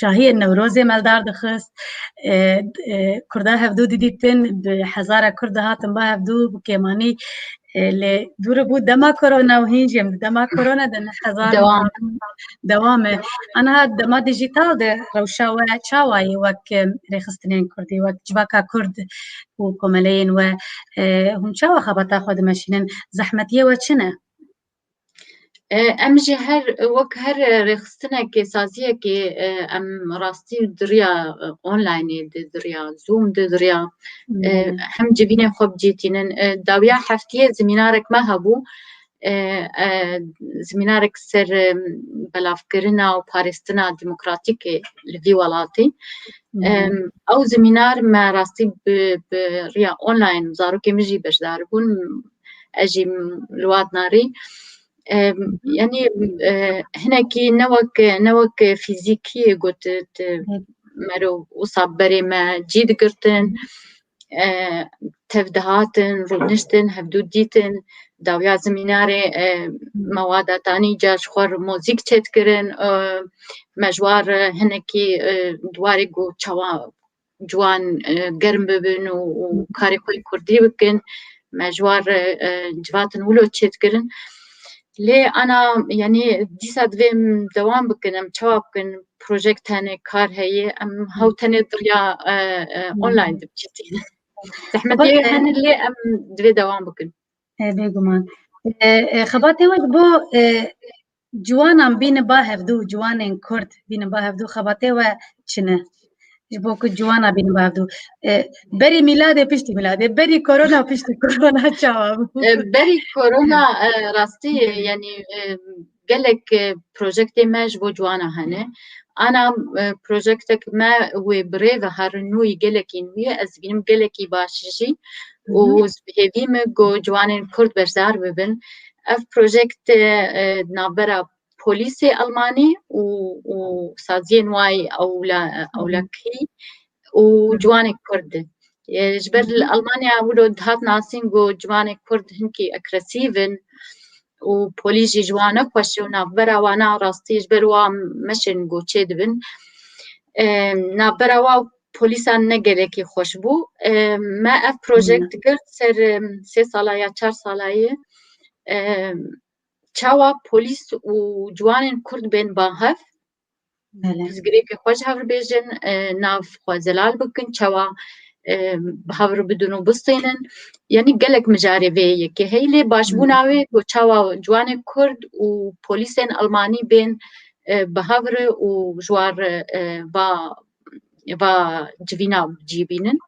şahiyên Newrozê me li dar dixist. E, e, Kurda hevdû didîtin, bi hezara Kurd dihatin ba hevdû, bi kêmanî, e, lê dûr bû dema korona û hîn jî em di dema korona de ne hezar Dewam. dewam e. Aniha dema dîjîtal de rewşa we çawa ye wek, e, rêxistinên Kurdî, wek civaka Kurd û komeleyên we, e, hûn çawa xebata xwe dimeşînin? Zehmetiyê we çi ne? E, em jî her, wek her rêxistinekê, saziyekê, e, em rastî di riya, e, onlineê de, di riya Zoom de, di riya, e, Hmm. hem civînên xwe bicîtînin. E, dawiya heftiyê zimînarek me hebû, e, e, zimînarek ser, e, belavkirina û parêstina demokratîkê li vî welatî. Hmm. Em, ew zimînar me rastî bi, bi riya online, zarokê min jî beşdar bûn. Ez jî li wan narî. Em, yanî, e, hinekî ne wek, ne wek fîzîkî got, tu, Evet. mero wisa berê me cî digirtin, e, tev dihatin, rûniştin, hevdû dîtin, dawiya zimînarê, e, mewada tanî ca ji xwe muzîk çêdikirin, e, me ji war, e, hinekî, e, di warê ku çawa ciwan, e, germ bibin û, û karê xwe yê kurdî bikin. Me ji war, e, e, civatin wilo çêdikirin. Lê ana, yanî dîsa divê em dewam bikin, em çawa bikin, projek tenê kar heye, em hew tenê di riya, e, e, online dibicîtînin. Zehmetiyê Xebat, e, hene lê em divê dewam bikin. E, bêguman. E, e, xebatê we ji bo, e, ciwanan bînin ba hevdû, ciwanên Kurd bînin ba hevdû, xebatê we çi ne? Ji bo ku ciwana bînin ba hevdû. E, berî mîladê, piştî mîladê, berî korona, piştî korona çawa bû? E, berî korona, e, rastî, e, yanî, e, gelek, e, projektê me ji bo ciwana hene. Ana, e, projektek me wê bi rê ve herin nû yî, gelekî nû ye, ez dibînim gelekî baş jî û Hı hı. ez bi hêvî me ku ciwanên Kurd beşdar bibin. Ev projekt, e, navbera polîsê Elmanî û, û saziyên wayî ewla-, Hı hı. ewlakî û Hı hı. ciwanê Kurd. E, ji ber Hı hı. Elmanya wilo dihat nasîn ku ciwanê Kurd hinkî agresîv in û polîs jî ji wan ne xweş e û navbera wana rastî ji ber wan meşên ku çêdibin. E, navbera wa û polîsan ne gelekî xweş bû. E, me ev projekt Hı. girt ser, e, sê sala ya çar sala ye. E, çawa polîs û ciwanên Kurd bên ba hev, Belê. Pirsgirêkê xwe ji hev bêjin, e, nav xwe zelal bikin, çawa, e, bi hev re bidin û bistînin. Yanî gelek mijarê vê yekê heye, lê başbûna wê ku çawa ciwanê Kurd û polîsên Almanî bên, e, bi hev re û ji wan re, e, va, va civîna cî bînin.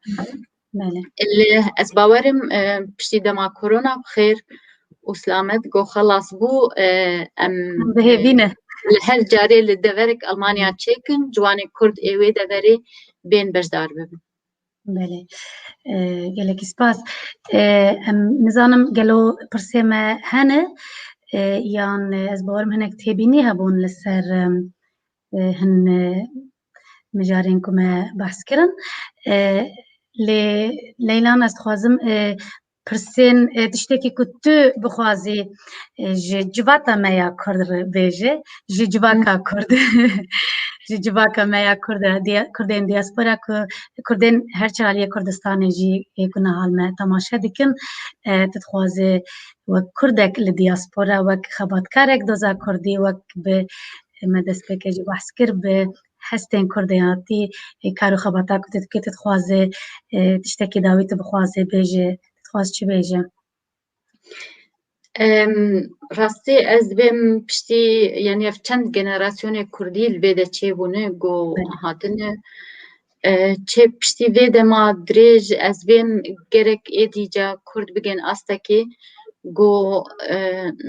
Belê. Li, ez bawerim, e, piştî dema korona bi xêr û silamet ku xelas bû, e, em, Em bi hêvî ne. Li her carê li deverek Almanya çêkin, ciwanê Kurd ê wê deverê bên beşdar bibin. Belê. E, gelekî spas. E, em nizanim gelo pirsê me hene, e, yan, e, ez bawerim hinek têbînî hebûn li ser, em, e, hin, e, mijarên ku me behs kirin. E, lê Leylan, ez dixwazim, e, pirsên, e, tiştekî ku tu bixwazî, e, ji civata me ya Kurd re bêje, ji civaka Kurd, ji civaka me ya Kurd re, diya-, Kurdên diaspora ku, Kurdên her çi aliyê Kurdistanê jî ê ku niha li me temaşe dikin, e, tu dixwazî wek Kurdek li diaspora, wek xebatkarek doza Kurdî, wek bi me destpêkê jî behs kir, bi hestên Kurdê hatî, e, kar û xebata ku tu dikî, tu dixwazî, e, tiştekî dawî tu bixwazî bêjî, tu dixwazî çi bêjî? Em, rastî ez dibêm piştî, yanî ev çend generasyonê Kurdî li vê de çêbûne, ku Belê. hatine. E, çê piştî vê dema dirêj ez dibêm gerek êdî ca Kurd bigên astekê, ku, e,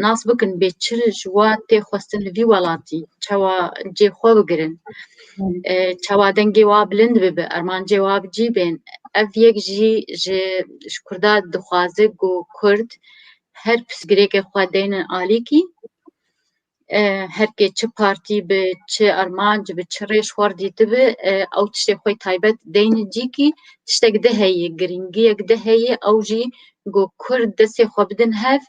nas bikin bê çi ji wa tê xwestin li vî welatî, çawa cê xwe bigirin, Hı. e, çawa dengê wa bilind bibe, armancê wa bi cî bên. Ev yek jî ji, ji Kurda dixwaze ku Kurd her pirsgirêkê xwe deynin alîkî, e, her kê çi partî bi, çi armanc bi, çi rêj xwar dîtibi, e, ew tiştê xwe taybet deyne cîkî, tiştek di heye, girîngiyek di heye, ew jî ku Kurd destê xwe bidin hev,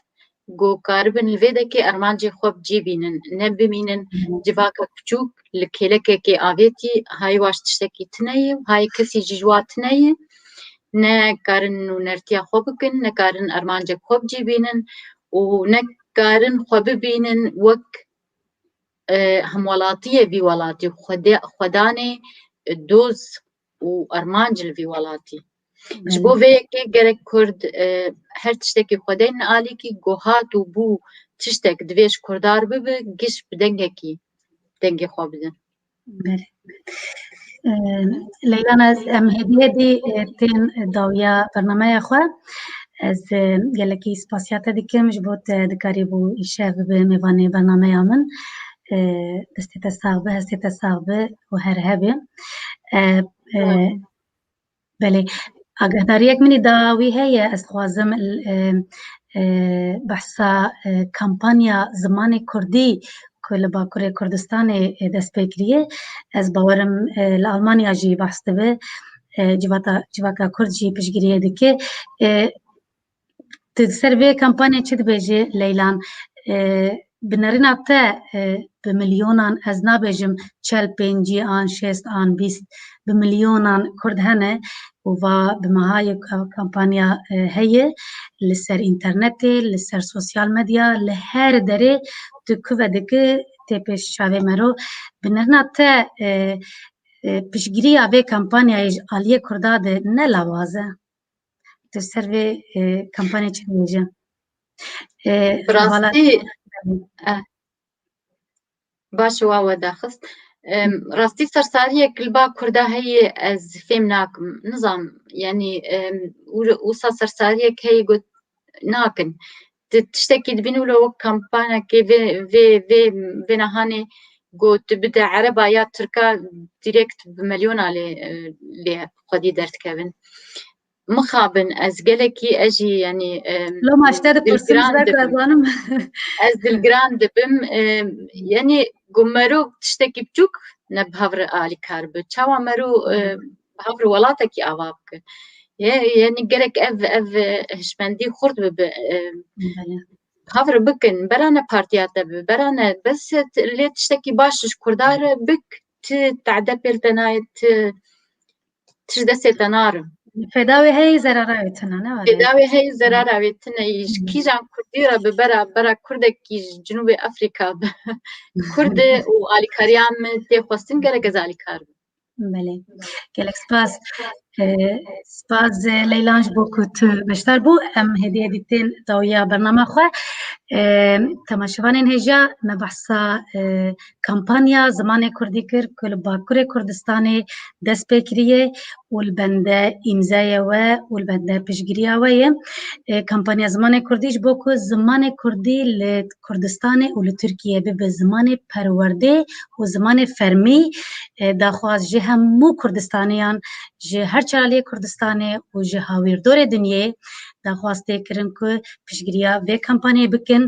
ku karibin li vê dekê armancê xwe bi cî bînin, ne bimînin Hı. civaka piçûk li kêlekekê avêtî, hay wa ji tiştekî tune ye, hay kesî jî ji wa tune ye, ne karin nûnertiya xwe bikin, ne karin armancek xwe bi cî bînin û ne karin xwe bibînin wek, e, hemwelatiyê vî welatî, xwedê-, xwedanê, e, doz û armanc li vî welatî. Ji bo Belê. vê yekê gerek Kurd, e, her tiştekî xwe deynin alîkî, ku hat û bû tiştek divê ji Kurda re bibe, giş bi dengekî dengê xwe bidin. Belê. E, Leylan, ez, em hêdî hêdî, e, tên dawiya bernameya xwe. Ez, e, gelekî spasiya te dikim ji bo te dikarîbû îşev bibe mêvanê bernameya min. E, destê te sax be, hestê te sax be û her hebe. E, e, Sağ ol. Belê. Agahdariyek min î da wî heye, ez dixwazim, e, e, behsa, e, kampanya zimanê Kurdî ku li Bakurê Kurdistanê, e, dest pê kiriye. Ez bawerim, e, li Almanya jî behs dibe. E, civata, civaka Kurd jî piştgiriyê dike. E, Tu di ser vê kampanyê çi dibêjî Leylan? E, bi nerîna te, e, bi milyonan, ez nabêjim çel pêncî an, şêst an, bîst, bi milyonan Kurd hene û va bi mehayê ka-, kampanya, e, heye li ser înternetê, li ser sosyal medya, li her derê tu ku vedikî tê pêş çavê me ro. Bi nerîna te, e, e, piştgiriya vê kampanyayê ji aliyê Kurda de ne lawaz e? Tu ser vê, e, kampanyê çi dibêje? E, Bi rastî, vala- e, baş e, wa we daxist. Em, rastî sersariyek li ba Kurda heye, ez fêm nakim. Nizam, yanî, em, û-, wisa sersariyek heye got nakin. Ti-, tiştekî dibîn wilo wek kampanekê vê, vê, vê, vê nehanê got bide Ereba ya Tirka direkt bi milyona lê, e, lê xwedî derdikevin. Mixabin, ez gelekî, ez jî, yanî, em, Loma ji te dipirsim, dilgiran ji ber ku ez dibim. zanim. Ez dilgiran dibim, em, yanî, ku mero tiştekî biçûk ne bi hev re alîkar bi. Çawa mero, e, bi hev re welatekî ava bike? Ye-, yanî, gerek ev, ev, e, hişmendî xurt bibe, e, Belê. bi hev re bikin. Berane partiya te bi, berane, bes t-, lê tiştekî baş ji Kurda re bik, ti tade pêl te nayê, ti, ti ji destê te narin. Feda wê heye, zerara wê tune, ne were? Feda wê heye, zerara wê tune. Ji kîjan Kurdî re bi bera, bera Kurdekî ji Cinûbê Afrîka bi Kurd û alîkariya min tê xwestin, gerek ez alîkar bim. Belê. Gelek spas. Ee, spas, e, Leylan, ji bo ku tu beşdar bû. Em hêdî hêdî tên dawiya bernama xwe. Ee, temaşevanên hêja, me behsa, e, kampanya Zimanê Kurdî kir ku li Bakurê Kurdistanê dest pê kiriye û li bende îmzaya we û li bende piştgiriya we ye. E, kampanya Zimanê Kurdî ji bo ku zimanê Kurdî li Kurdistanê û li Tirkiyê bibe zimanê perwerdê û zimanê fermî, e, daxwaz ji hemû Kurdistaniyan, ji her çi aliyê Kurdistanê û ji hawîrdorê dinyê daxwaz tê kirin ku piştgiriya vê kampanyê bikin.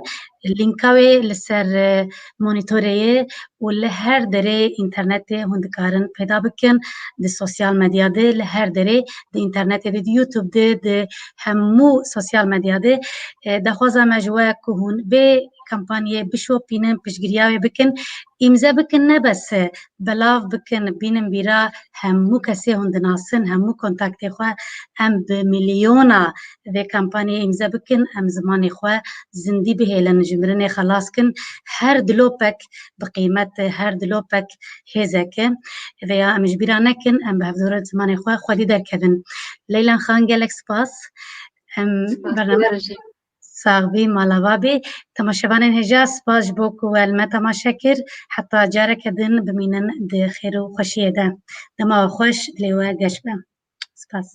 Lînka wê li ser, e, monitorê ye û li her derê înternetê hûn dikarin peyda bikin, di sosyal medya de, li her derê, di înternetê de, di YouTube de, di hemû sosyal medya de. E, daxwaza me ji we ku hûn vê kampanyê bişopînin, piştgiriya wê bikin, îmze bikin, ne bes, e, belav bikin, bînin bîra hemû kesê hûn dinasin, hemû kontaktê xwe. Em bi milyona vê kampanyê îmze bikin, em zimanê xwe zindî bihêlin, ji mirinê xelas kin. Her dilopek bi qîmet e, her dilopek hêzek e. Vêya em ji bîra nekin, em bi hevdorê zimanê xwe xwedî derkevin. Leylan Xan, gelek spas. Em Spas, bername xêr jî. Sax bî, mala va bî. Temaşevanên hêja, spas ji bo ku we li me temaşe kir. Heta careke din bimînin di xêr û xweşiyê de. Dema we xweş, dilê we geş be. Spas.